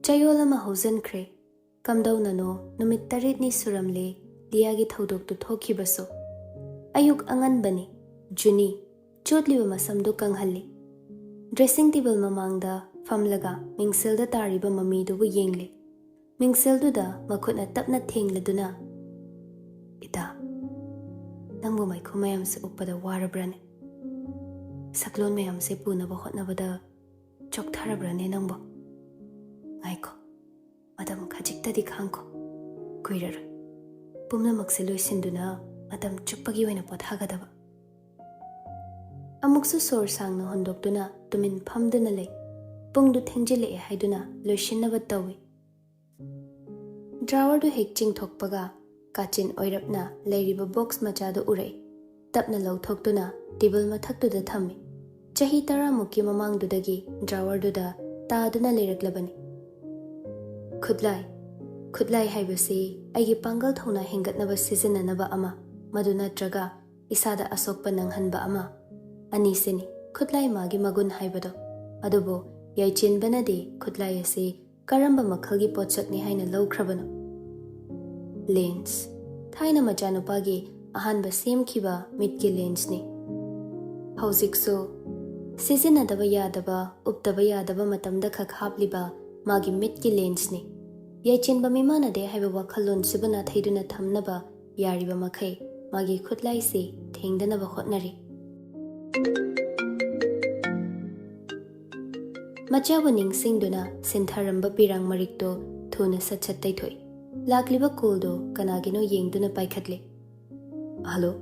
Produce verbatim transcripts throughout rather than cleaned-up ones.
ꯆꯌꯣꯜ ꯑꯃ ꯍꯧꯖꯤꯟꯈ꯭ꯔꯦ꯫ ꯀꯝꯗꯧꯅꯅꯣ ꯅꯨꯃꯤꯠ ꯇꯔꯦꯠꯅꯤ ꯁꯨꯔꯝꯂꯦ ꯂꯤꯌꯥꯒꯤ ꯊꯧꯗꯣꯛꯇꯨ ꯊꯣꯛꯈꯤꯕꯁꯨ꯫ ꯑꯌꯨꯛ ꯑꯉꯟꯕꯅꯤ꯫ ꯖꯨꯅꯤ ꯆꯣꯠꯂꯤꯕ ꯃꯁꯝꯗꯨ ꯀꯪꯍꯜꯂꯤ꯫ ꯗ꯭ꯔꯦꯁꯤꯡ ꯇꯦꯕꯜ ꯃꯃꯥꯡꯗ ꯐꯝꯂꯒ ꯃꯤꯡꯁꯦꯜꯗ ꯇꯥꯔꯤꯕ ꯃꯃꯤꯗꯨꯕꯨ ꯌꯦꯡꯂꯤ꯫ ꯃꯤꯡꯁꯦꯜꯗꯨꯗ ꯃꯈꯨꯠꯅ ꯇꯞꯅ ꯊꯦꯡꯂꯗꯨꯅ, "ꯏꯇꯥ, ꯅꯪꯕꯨ ꯃꯩꯈꯨ ꯃꯌꯥꯝꯁꯦ ꯎꯞꯄꯗ ꯋꯥꯔꯕ꯭ꯔꯅꯦ? ꯁꯛꯂꯣꯟ ꯃꯌꯥꯝꯁꯦ ꯄꯨꯅꯕ ꯍꯣꯠꯅꯕꯗ ꯆꯣꯛꯊꯔꯕ꯭ꯔꯅꯦ ꯅꯪꯕꯣ? ꯉꯥꯏꯈꯣ, ꯃꯇꯝ ꯈꯖꯤꯛꯇꯗꯤ ꯈꯥꯡꯈꯣ꯫ ꯀꯨꯏꯔꯔꯣꯏ꯫ ꯄꯨꯝꯅꯃꯛꯁꯦ ꯂꯣꯏꯁꯤꯟꯗꯨꯅ ꯃꯇꯝ ꯆꯨꯞꯄꯒꯤ ꯑꯣꯏꯅ ꯄꯣꯊꯥꯒꯗꯕ꯫" ꯑꯃꯨꯛꯁꯨ ꯁꯣꯔ ꯁꯥꯡꯅ ꯍꯣꯟꯗꯣꯛꯇꯨꯅ ꯇꯨꯃꯤꯟ ꯐꯝꯗꯨꯅ ꯂꯩ꯫ ꯄꯨꯡꯗꯨ ꯊꯦꯡꯖꯤꯜꯂꯛꯑꯦ ꯍꯥꯏꯗꯨꯅ ꯂꯣꯏꯁꯤꯟꯅꯕ ꯇꯧꯏ꯫ ꯗ꯭ꯔꯥꯋꯔꯗꯨ ꯍꯦꯛ ꯆꯤꯡꯊꯣꯛꯄꯒ ꯀꯥꯆꯤꯟ ꯑꯣꯏꯔꯞꯅ ꯂꯩꯔꯤꯕ ꯕꯣꯛꯁ ꯃꯆꯥꯗꯨ ꯎꯔꯛꯏ꯫ ꯇꯞꯅ ꯂꯧꯊꯣꯛꯇꯨꯅ ꯇꯦꯕꯜ ꯃꯊꯛꯇꯨꯗ ꯊꯝꯃꯤ꯫ ꯆꯍꯤ ꯇꯔꯥꯃꯨꯛꯀꯤ ꯃꯃꯥꯡꯗꯨꯗꯒꯤ ꯗ꯭ꯔꯥꯋꯔꯗꯨꯗ ꯇꯥꯗꯨꯅ ꯂꯩꯔꯛꯂꯕꯅꯤ꯫ ꯈꯨꯠꯂꯥꯏ꯫ ꯈꯨꯠꯂꯥꯏ ꯍꯥꯏꯕꯁꯤ ꯑꯩꯒꯤ ꯄꯥꯡꯒꯜ ꯊꯧꯅꯥ ꯍꯦꯟꯒꯠꯅꯕ ꯁꯤꯖꯤꯟꯅꯅꯕ ꯑꯃ, ꯃꯗꯨ ꯅꯠꯇ꯭ꯔꯒ ꯏꯁꯥꯗ ꯑꯁꯣꯛꯄ ꯅꯪꯍꯟꯕ ꯑꯃ, ꯑꯅꯤꯁꯤꯅꯤ ꯈꯨꯠꯂꯥꯏ ꯃꯥꯒꯤ ꯃꯒꯨꯟ ꯍꯥꯏꯕꯗꯣ꯫ ꯑꯗꯨꯕꯨ ꯌꯥꯏꯆꯦꯟꯕꯅꯗꯤ ꯈꯨꯠꯂꯥꯏ ꯑꯁꯤ ꯀꯔꯝꯕ ꯃꯈꯜꯒꯤ ꯄꯣꯠꯁꯛꯅꯤ ꯍꯥꯏꯅ ꯂꯧꯈ꯭ꯔꯕꯅꯣ? ꯂꯦꯟꯁ꯫ ꯊꯥꯏꯅ ꯃꯆꯥꯅꯨꯄꯥꯒꯤ ꯑꯍꯥꯟꯕ ꯁꯦꯝꯈꯤꯕ ꯃꯤꯠꯀꯤ ꯂꯦꯟꯁꯅꯤ꯫ ꯍꯧꯖꯤꯛꯁꯨ ꯁꯤꯖꯤꯟꯅꯗꯕ ꯌꯥꯗꯕ, ꯎꯞꯇꯕ ꯌꯥꯗꯕ ꯃꯇꯝꯗ ꯈꯛ ꯍꯥꯞꯂꯤꯕ ꯃꯥꯒꯤ ꯃꯤꯠꯀꯤ ꯂꯦꯟꯁꯅꯤ꯫ ꯌꯥꯏꯆꯦꯟꯕ ꯃꯤꯃꯥꯟꯅꯗꯦ ꯍꯥꯏꯕ ꯋꯥꯈꯜꯂꯣꯟꯁꯤꯕꯨ ꯅꯥꯊꯩꯗꯨꯅ ꯊꯝꯅꯕ ꯌꯥꯔꯤꯕ ꯃꯈꯩ ꯃꯥꯒꯤ ꯈꯨꯠꯂꯥꯏꯁꯤ ꯊꯦꯡꯗꯅꯕ ꯍꯣꯠꯅꯔꯤ꯫ ꯃꯆꯥꯕꯨ ꯅꯤꯡꯁꯤꯡꯗꯨꯅ ꯁꯤꯟꯊꯔꯝꯕ ꯄꯤꯔꯥꯡ ꯃꯔꯤꯛꯇꯣ ꯊꯨꯅ ꯁꯠ ꯁꯠ ꯇꯩꯊꯣꯛꯏ꯫ ꯂꯥꯛꯂꯤꯕ ꯀꯣꯜꯗꯣ ꯀꯅꯥꯒꯤꯅꯣ ꯌꯦꯡꯗꯨꯅ ꯄꯥꯏꯈꯠꯂꯤ꯫ "ꯍꯜꯂꯣ,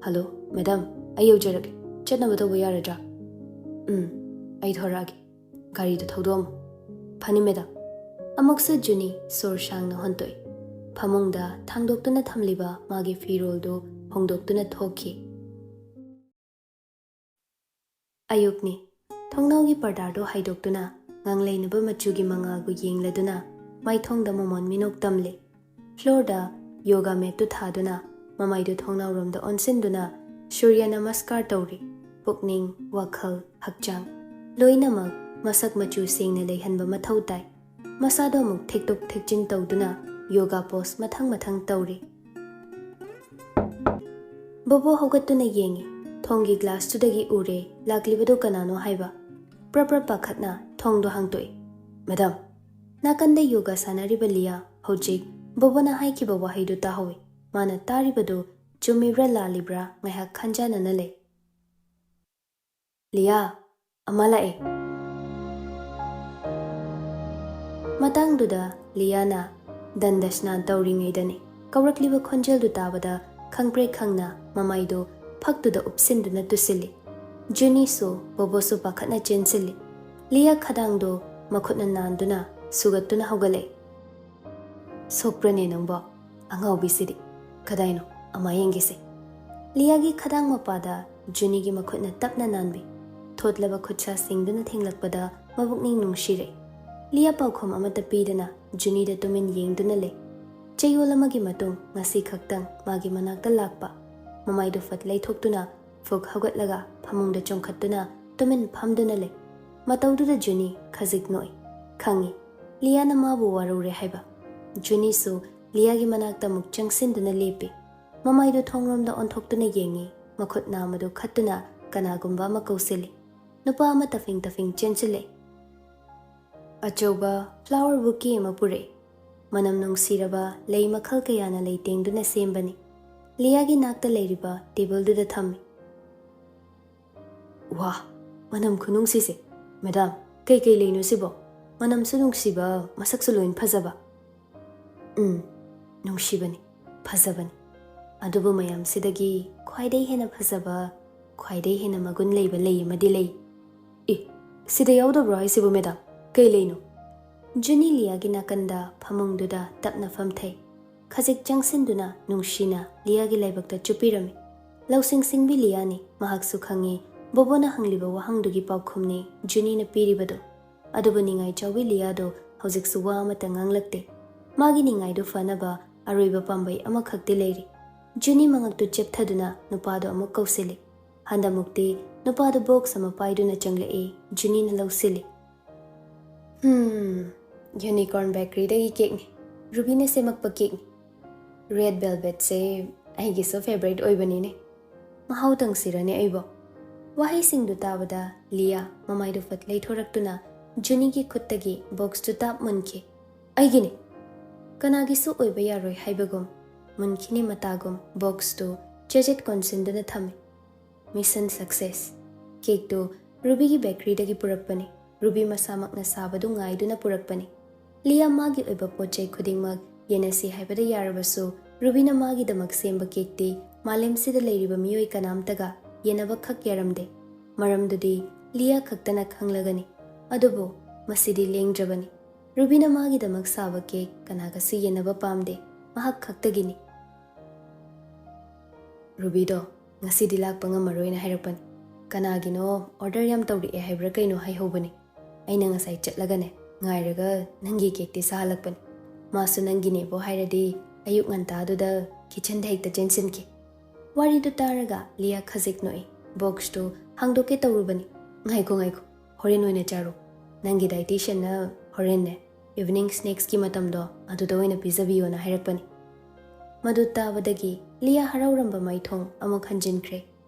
ꯍꯜꯂꯣ, ꯃꯦꯗꯥꯝ, ꯑꯩ ꯌꯧꯖꯔꯛꯂꯦ꯫ ꯆꯠꯅꯕ ꯇꯧꯕ ꯌꯥꯔꯗ꯭ꯔꯥ?" "ꯎꯝ, ꯑꯩ ꯊꯣꯔꯛꯑꯒꯦ꯫ ꯒꯥꯔꯤꯗꯨ ꯊꯧꯗꯣꯛꯑꯝꯃꯣ꯫" "ꯐꯅꯤ, ꯃꯦꯗꯥꯝ꯫" ꯑꯃꯨꯛꯁꯨ ꯖꯨꯅꯤ ꯁꯣꯔ ꯁꯥꯡꯅ ꯍꯣꯟꯇꯣꯛꯏ꯫ ꯐꯃꯨꯡꯗ ꯊꯥꯡꯗꯣꯛꯇꯨꯅ ꯊꯝꯂꯤꯕ ꯃꯥꯒꯤ ꯐꯤꯔꯣꯜꯗꯨ ꯍꯣꯡꯗꯣꯛꯇꯨꯅ ꯊꯣꯛꯈꯤ꯫ ꯑꯌꯨꯛꯅꯤ꯫ ꯊꯣꯡꯅꯥꯎꯒꯤ ꯄꯔꯗꯥꯗꯨ ꯍꯥꯏꯗꯣꯛꯇꯨꯅ ꯉꯥꯡꯂꯩꯅꯕ ꯃꯆꯨꯒꯤ ꯃꯉꯥꯜꯕꯨ ꯌꯦꯡꯂꯗꯨꯅ ꯃꯥꯏꯊꯣꯡꯗ ꯃꯃꯣꯟ ꯃꯤꯅꯣꯛ ꯇꯝꯂꯤ꯫ ꯐ꯭ꯂꯣꯔꯗ ꯌꯣꯒꯥ ꯃꯦꯠꯇꯨ ꯊꯥꯗꯨꯅ ꯃꯃꯥꯏꯗꯨ ꯊꯣꯡꯅꯥꯎꯔꯣꯝꯗ ꯑꯣꯟꯁꯤꯟꯗꯨꯅ ꯁꯨꯔ꯭ꯌ ꯅꯃꯁꯀꯥꯔ ꯇꯧꯔꯤ꯫ ꯄꯨꯛꯅꯤꯡ, ꯋꯥꯈꯜ, ꯍꯛꯆꯥꯡ ꯂꯣꯏꯅꯃꯛ ꯃꯁꯛ ꯃꯆꯨ ꯁꯦꯡꯅ ꯂꯩꯍꯟꯕ ꯃꯊꯧ ꯇꯥꯏ꯫ ꯃꯁꯥꯗꯣ ꯑꯃꯨꯛ ꯊꯦꯛꯇꯣꯛ ꯊꯦꯛꯆꯤꯟ ꯇꯧꯗꯨꯅ ꯌꯣꯒꯥ ꯄꯣꯁ ꯃꯊꯪ ꯃꯊꯪ ꯇꯧꯔꯤ꯫ ꯕꯣꯕꯣ ꯍꯧꯒꯠꯇꯨꯅ ꯌꯦꯡꯉꯤ꯫ ꯊꯣꯡꯒꯤ ꯒ꯭ꯂꯥꯁꯇꯨꯗꯒꯤ ꯎꯔꯦ ꯂꯥꯛꯂꯤꯕꯗꯨ ꯀꯅꯥꯅꯣ ꯍꯥꯏꯕ꯫ ꯄ꯭ꯔꯞ ꯄ꯭ꯔꯞ ꯄꯥꯈꯠꯅ ꯊꯣꯡꯗꯣ ꯍꯥꯡꯇꯣꯛꯏ꯫ "ꯃꯦꯗꯥꯝ!" ꯅꯥꯀꯟꯗ ꯌꯣꯒꯥ ꯁꯥꯟꯅꯔꯤꯕ ꯂꯤꯌꯥ ꯍꯧꯖꯤꯛ ꯕꯣꯕꯣꯅ ꯍꯥꯏꯈꯤꯕ ꯋꯥꯍꯩꯗꯨ ꯇꯥꯍꯧꯏ꯫ ꯃꯥꯅ ꯇꯥꯔꯤꯕꯗꯨ ꯆꯨꯝꯃꯤꯕ꯭ꯔꯥ ꯂꯥꯜꯂꯤꯕ꯭ꯔꯥ ꯉꯥꯏꯍꯥꯛ ꯈꯟꯖꯥꯟꯅꯅ ꯂꯩ꯫ "ꯂꯤꯌꯥ, ꯑꯃ ꯂꯥꯛꯑꯦ!" ꯃꯇꯥꯡꯗꯨꯗ ꯂꯤꯌꯥꯅ ꯗꯟꯗꯁꯅꯥ ꯇꯧꯔꯤꯉꯩꯗꯅꯤ ꯀꯧꯔꯛꯂꯤꯕ ꯈꯣꯟꯖꯦꯜꯗꯨ ꯇꯥꯕꯗ ꯈꯪꯄ꯭ꯔꯦꯛ ꯈꯪꯅ ꯃꯃꯥꯏꯗꯨ ꯐꯛꯇꯨꯗ ꯎꯞꯁꯤꯟꯗꯨꯅ ꯇꯨꯁꯤꯜꯂꯤ꯫ ꯖꯨꯅꯤꯁꯨ ꯕꯣꯕꯣꯁꯨ ꯄꯥꯈꯠꯅ ꯆꯦꯟꯁꯤꯜꯂꯤ꯫ ꯂꯤꯌꯥ ꯈꯗꯥꯡꯗꯨ ꯃꯈꯨꯠꯅ ꯅꯥꯟꯗꯨꯅ ꯁꯨꯒꯠꯇꯨꯅ ꯍꯧꯒꯠꯂꯛꯏ꯫ "ꯁꯣꯛꯄ꯭ꯔꯅꯦ ꯅꯪꯕꯣ? ꯑꯉꯥꯎꯕꯤꯁꯤꯗꯤ꯫ ꯀꯗꯥꯏꯅꯣ? ꯑꯃ ꯌꯦꯡꯒꯦꯁꯦ꯫" ꯂꯤꯌꯥꯒꯤ ꯈꯗꯥꯡ ꯃꯄꯥꯗ ꯖꯨꯅꯤꯒꯤ ꯃꯈꯨꯠꯅ ꯇꯞꯅ ꯅꯥꯟꯕꯤ꯫ ꯊꯣꯠꯂꯕ ꯈꯨꯠꯁꯥ ꯁꯤꯡꯗꯨꯅ ꯊꯦꯡꯂꯛꯄꯗ ꯃꯕꯨꯛꯅꯤꯡ ꯅꯨꯡꯁꯤꯔꯦ꯫ ꯂꯤꯌꯥ ꯄꯥꯎꯈꯨꯝ ꯑꯃꯠꯇ ꯄꯤꯗꯅ ꯖꯨꯅꯤꯗ ꯇꯨꯃꯤꯟ ꯌꯦꯡꯗꯨꯅ ꯂꯩ꯫ ꯆꯌꯣꯜ ꯑꯃꯒꯤ ꯃꯇꯨꯡ ꯉꯁꯤ ꯈꯛꯇꯪ ꯃꯥꯒꯤ ꯃꯅꯥꯛꯇ ꯂꯥꯛꯄ꯫ ꯃꯃꯥꯏꯗꯨ ꯐꯠ ꯂꯩꯊꯣꯛꯇꯨꯅ ꯐꯨꯛ ꯍꯧꯒꯠꯂꯒ ꯐꯃꯨꯡꯗ ꯆꯣꯡꯈꯠꯇꯨꯅ ꯇꯨꯃꯤꯟ ꯐꯝꯗꯨꯅ ꯂꯩ꯫ ꯃꯇꯧꯗꯨꯗ ꯖꯨꯅꯤ ꯈꯖꯤꯛ ꯅꯣꯛꯏ꯫ ꯈꯪꯏ, ꯂꯤꯌꯥꯅ ꯃꯥꯕꯨ ꯋꯥꯔꯧꯔꯦ ꯍꯥꯏꯕ꯫ ꯖꯨꯅꯤꯁꯨ ꯂꯤꯌꯥꯒꯤ ꯃꯅꯥꯛꯇ ꯑꯃꯨꯛ ꯆꯪꯁꯤꯟꯗꯨꯅ ꯂꯦꯞꯄꯤ꯫ ꯃꯃꯥꯏꯗꯨ ꯊꯣꯡꯂꯣꯝꯗ ꯑꯣꯟꯊꯣꯛꯇꯨꯅ ꯌꯦꯡꯏ, ꯃꯈꯨꯠ ꯅꯥꯝꯃꯗꯨ ꯈꯠꯇꯨꯅ ꯀꯅꯥꯒꯨꯝꯕ ꯑꯃ ꯀꯧꯁꯤꯜꯂꯤ꯫ ꯅꯨꯄꯥ ꯑꯃ ꯇꯐꯤꯡ ꯇꯐꯤꯡ ꯆꯦꯟꯁꯤꯜꯂꯛꯏ꯫ ꯑꯆꯧꯕ ꯐ꯭ꯂꯥꯋꯔ ꯕꯨꯀꯦ ꯑꯃ ꯄꯨꯔꯛꯏ꯫ ꯃꯅꯝ ꯅꯨꯡꯁꯤꯔꯕ ꯂꯩ ꯃꯈꯜ ꯀꯌꯥꯅ ꯂꯩꯇꯦꯡꯗꯨꯅ ꯁꯦꯝꯕꯅꯤ꯫ ꯂꯤꯌꯥꯒꯤ ꯅꯥꯛꯇ ꯂꯩꯔꯤꯕ ꯇꯦꯕꯜꯗꯨꯗ ꯊꯝꯃꯤ꯫ "ꯋꯥ, ꯃꯅꯝ ꯈꯨꯅꯨꯡꯁꯤꯁꯦ! ꯃꯦꯗꯥꯝ, ꯀꯩꯀꯩ ꯂꯩꯅꯣ ꯁꯤꯕꯣ? ꯃꯅꯝꯁꯨ ꯅꯨꯡꯁꯤꯕ, ꯃꯁꯛꯁꯨ ꯂꯣꯏꯅ ꯐꯖꯕ꯫" "ꯎꯝ, ꯅꯨꯡꯁꯤꯕꯅꯤ, ꯐꯖꯕꯅꯤ꯫ ꯑꯗꯨꯕꯨ ꯃꯌꯥꯝꯁꯤꯗꯒꯤ ꯈ꯭ꯋꯥꯏꯗꯒꯤ ꯍꯦꯟꯅ ꯐꯖꯕ, ꯈ꯭ꯋꯥꯏꯗꯒꯤ ꯍꯦꯟꯅ ꯃꯒꯨꯟ ꯂꯩꯕ ꯂꯩ ꯑꯃꯗꯤ ꯂꯩ꯫" "ꯑꯦ, ꯁꯤꯗ ꯌꯥꯎꯗꯕ꯭ꯔꯣ ꯍꯥꯏꯁꯤꯕꯨ, ꯃꯦꯗꯥꯝ? ꯀꯩ ꯂꯩꯅꯣ?" ꯖꯨꯅꯤ ꯂꯤꯌꯥꯒꯤ ꯅꯥꯀꯟꯗ ꯐꯃꯨꯡꯗꯨꯗ ꯇꯞꯅ ꯐꯝꯊꯩ꯫ ꯈꯖꯤꯛ ꯆꯪꯁꯤꯟꯗꯨꯅ ꯅꯨꯡꯁꯤꯅ ꯂꯤꯌꯥꯒꯤ ꯂꯥꯏꯕꯛꯇ ꯆꯨꯞꯄꯤꯔꯝꯃꯤ꯫ ꯂꯧꯁꯤꯡ ꯁꯤꯡꯕꯤ ꯂꯤꯌꯥꯅꯤ, ꯃꯍꯥꯛꯁꯨ ꯈꯪꯏ ꯕꯣꯕꯣꯅ ꯍꯪꯂꯤꯕ ꯋꯥꯍꯪꯗꯨꯒꯤ ꯄꯥꯎꯈꯨꯝꯅꯤ ꯖꯨꯅꯤꯅ ꯄꯤꯔꯤꯕꯗꯨ꯫ ꯑꯗꯨꯕꯨ ꯅꯤꯡꯉꯥꯏ ꯆꯥꯎꯕꯤ ꯂꯤꯌꯥꯗꯣ ꯍꯧꯖꯤꯛꯁꯨ ꯋꯥ ꯑꯃꯠꯇ ꯉꯥꯡꯂꯛꯇꯦ꯫ ꯃꯥꯒꯤ ꯅꯤꯡꯉꯥꯏꯗꯨ ꯐꯅꯕ ꯑꯔꯣꯏꯕ ꯄꯥꯝꯕꯩ ꯑꯃꯈꯛꯇꯤ ꯂꯩꯔꯤ꯫ ꯖꯨꯅꯤ ꯃꯉꯛꯇꯨ ꯆꯦꯞꯊꯗꯨꯅ ꯅꯨꯄꯥꯗꯣ ꯑꯃꯨꯛ ꯀꯧꯁꯤꯜꯂꯤ꯫ ꯍꯟꯗꯃꯨꯛꯇꯤ ꯅꯨꯄꯥꯗꯨ ꯕꯣꯛꯁ ꯑꯃ ꯄꯥꯏꯗꯨꯅ ꯆꯪꯂꯛꯏ꯫ ꯖꯨꯅꯤꯅ ꯂꯧꯁꯤꯜꯂꯤ꯫ ꯍꯝ, ꯌꯨꯅꯤꯀꯣꯔꯟ ꯕꯦꯀꯔꯤꯗꯒꯤ ꯀꯦꯛꯅꯤ꯫ ꯔꯨꯕꯤꯅ ꯁꯦꯝꯃꯛꯄ ꯀꯦꯛꯅꯤ꯫ ꯔꯦꯗ ꯚꯦꯜꯚꯦꯠꯁꯦ ꯑꯩꯒꯤꯁꯨ ꯐꯦꯚꯔꯥꯏꯠ ꯑꯣꯏꯕꯅꯤꯅꯦ꯫ ꯃꯍꯥꯎ ꯇꯪꯁꯤꯔꯅꯦ ꯑꯩꯕꯣ? ꯋꯥꯍꯩꯁꯤꯡꯗꯨ ꯇꯥꯕꯗ ꯂꯤꯌꯥ ꯃꯃꯥꯏꯗꯨ ꯐꯠ ꯂꯩꯊꯣꯔꯛꯇꯨꯅ ꯖꯨꯅꯤꯒꯤ ꯈꯨꯠꯇꯒꯤ ꯕꯣꯛꯁꯇꯨ ꯇꯥꯞ ꯃꯨꯟꯈꯤ꯫ ꯑꯩꯒꯤꯅꯤ! ꯀꯅꯥꯒꯤꯁꯨ ꯑꯣꯏꯕ ꯌꯥꯔꯣꯏ ꯍꯥꯏꯕꯒꯨꯝ ꯃꯨꯟꯈꯤꯅꯤ ꯃꯇꯥꯒꯨꯝ ꯕꯣꯛꯁꯇꯨ ꯆꯦꯖꯦꯠ ꯀꯣꯟꯁꯤꯟꯗꯨꯅ ꯊꯝꯃꯤ꯫ Mission success. ꯀꯦꯛꯇꯨ ꯔꯨꯕꯤꯒꯤ ꯕꯦꯀꯔꯤꯗꯒꯤ ꯄꯨꯔꯛꯄꯅꯤ꯫ ꯔꯨꯕꯤ ꯃꯁꯥꯃꯛꯅ ꯁꯥꯕꯗꯨ ꯉꯥꯏꯗꯨꯅ ꯄꯨꯔꯛꯄꯅꯤ꯫ ꯂꯤꯌꯥ ꯃꯥꯒꯤ ꯑꯣꯏꯕ ꯄꯣꯠ ꯆꯩ ꯈꯨꯗꯤꯡꯃꯛ ꯌꯦꯟꯅꯁꯤ ꯍꯥꯏꯕꯗ ꯌꯥꯔꯕꯁꯨ, ꯔꯨꯕꯤꯅ ꯃꯥꯒꯤꯗꯃꯛ ꯁꯦꯝꯕ ꯀꯦꯛꯇꯤ ꯃꯥꯂꯦꯝꯁꯤꯗ ꯂꯩꯔꯤꯕ ꯃꯤꯑꯣꯏ ꯀꯅꯥꯝꯇꯒ ꯌꯦꯟꯅꯕ ꯈꯛ ꯌꯥꯔꯝꯗꯦ꯫ ꯃꯔꯝꯗꯨꯗꯤ ꯂꯤꯌꯥ ꯈꯛꯇꯅ ꯈꯪꯂꯒꯅꯤ꯫ ꯑꯗꯨꯕꯨ ꯃꯁꯤꯗꯤ ꯂꯦꯡꯗ꯭ꯔꯕꯅꯤ꯫ ꯔꯨꯕꯤꯅ ꯃꯥꯒꯤꯗꯃꯛ ꯁꯥꯕ ꯀꯦꯛ ꯀꯅꯥꯒꯁꯨ ꯌꯦꯟꯅꯕ ꯄꯥꯝꯗꯦ꯫ ꯃꯍꯥꯛ ꯈꯛꯇꯒꯤꯅꯤ꯫ ꯔꯨꯕꯤꯗꯣ ꯉꯁꯤꯗꯤ ꯂꯥꯛꯄ ꯉꯝꯃꯔꯣꯏꯅ ꯍꯥꯏꯔꯛꯄꯅꯤ꯫ ꯀꯅꯥꯒꯤꯅꯣ ꯑꯣꯔꯗꯔ ꯌꯥꯝ ꯇꯧꯔꯛꯑꯦ ꯍꯥꯏꯕ꯭ꯔꯥ ꯀꯩꯅꯣ ꯍꯥꯏꯍꯧꯕꯅꯤ꯫ ꯑꯩꯅ ꯉꯁꯥꯏ ꯆꯠꯂꯒꯅꯦ, ꯉꯥꯏꯔꯒ ꯅꯪꯒꯤ ꯀꯦꯛꯇꯤ ꯆꯥꯍꯜꯂꯛꯄꯅꯤ꯫ ꯃꯥꯁꯨ ꯅꯪꯒꯤꯅꯦꯕꯣ ꯍꯥꯏꯔꯗꯤ ꯑꯌꯨꯛ ꯉꯟꯇꯥꯗꯨꯗ ꯀꯤꯆꯟꯗ ꯍꯦꯛꯇ ꯆꯦꯟꯁꯤꯟꯈꯤ꯫ ꯋꯥꯔꯤꯗꯨ ꯇꯥꯔꯒ ꯂꯤꯌꯥ ꯈꯖꯤꯛ ꯅꯣꯛꯏ꯫ ꯕꯣꯛꯁꯇꯨ ꯍꯥꯡꯗꯣꯛꯀꯦ ꯇꯧꯔꯨꯕꯅꯤ꯫ "ꯉꯥꯏꯈꯣ, ꯉꯥꯏꯈꯣ, ꯍꯣꯔꯦꯟ ꯑꯣꯏꯅ ꯆꯥꯔꯣ꯫ ꯅꯪꯒꯤ ꯗꯥꯏꯇꯤꯁꯤꯌꯟꯅ ꯍꯣꯔꯦꯟꯅꯦ, ꯏꯚꯤꯅꯤꯡ ꯁ꯭ꯅꯦꯛꯁꯀꯤ ꯃꯇꯝꯗꯣ ꯑꯗꯨꯗ ꯑꯣꯏꯅ ꯄꯤꯖꯕꯤꯌꯣꯅ" ꯍꯥꯏꯔꯛꯄꯅꯤ꯫ ꯃꯗꯨ ꯇꯥꯕꯗꯒꯤ ꯂꯤꯌꯥ ꯍꯔꯥꯎꯔꯝꯕ ꯃꯥꯏꯊꯣꯡ ꯑꯃꯨꯛ ꯍꯟꯖꯤꯟꯈ꯭ꯔꯦ꯫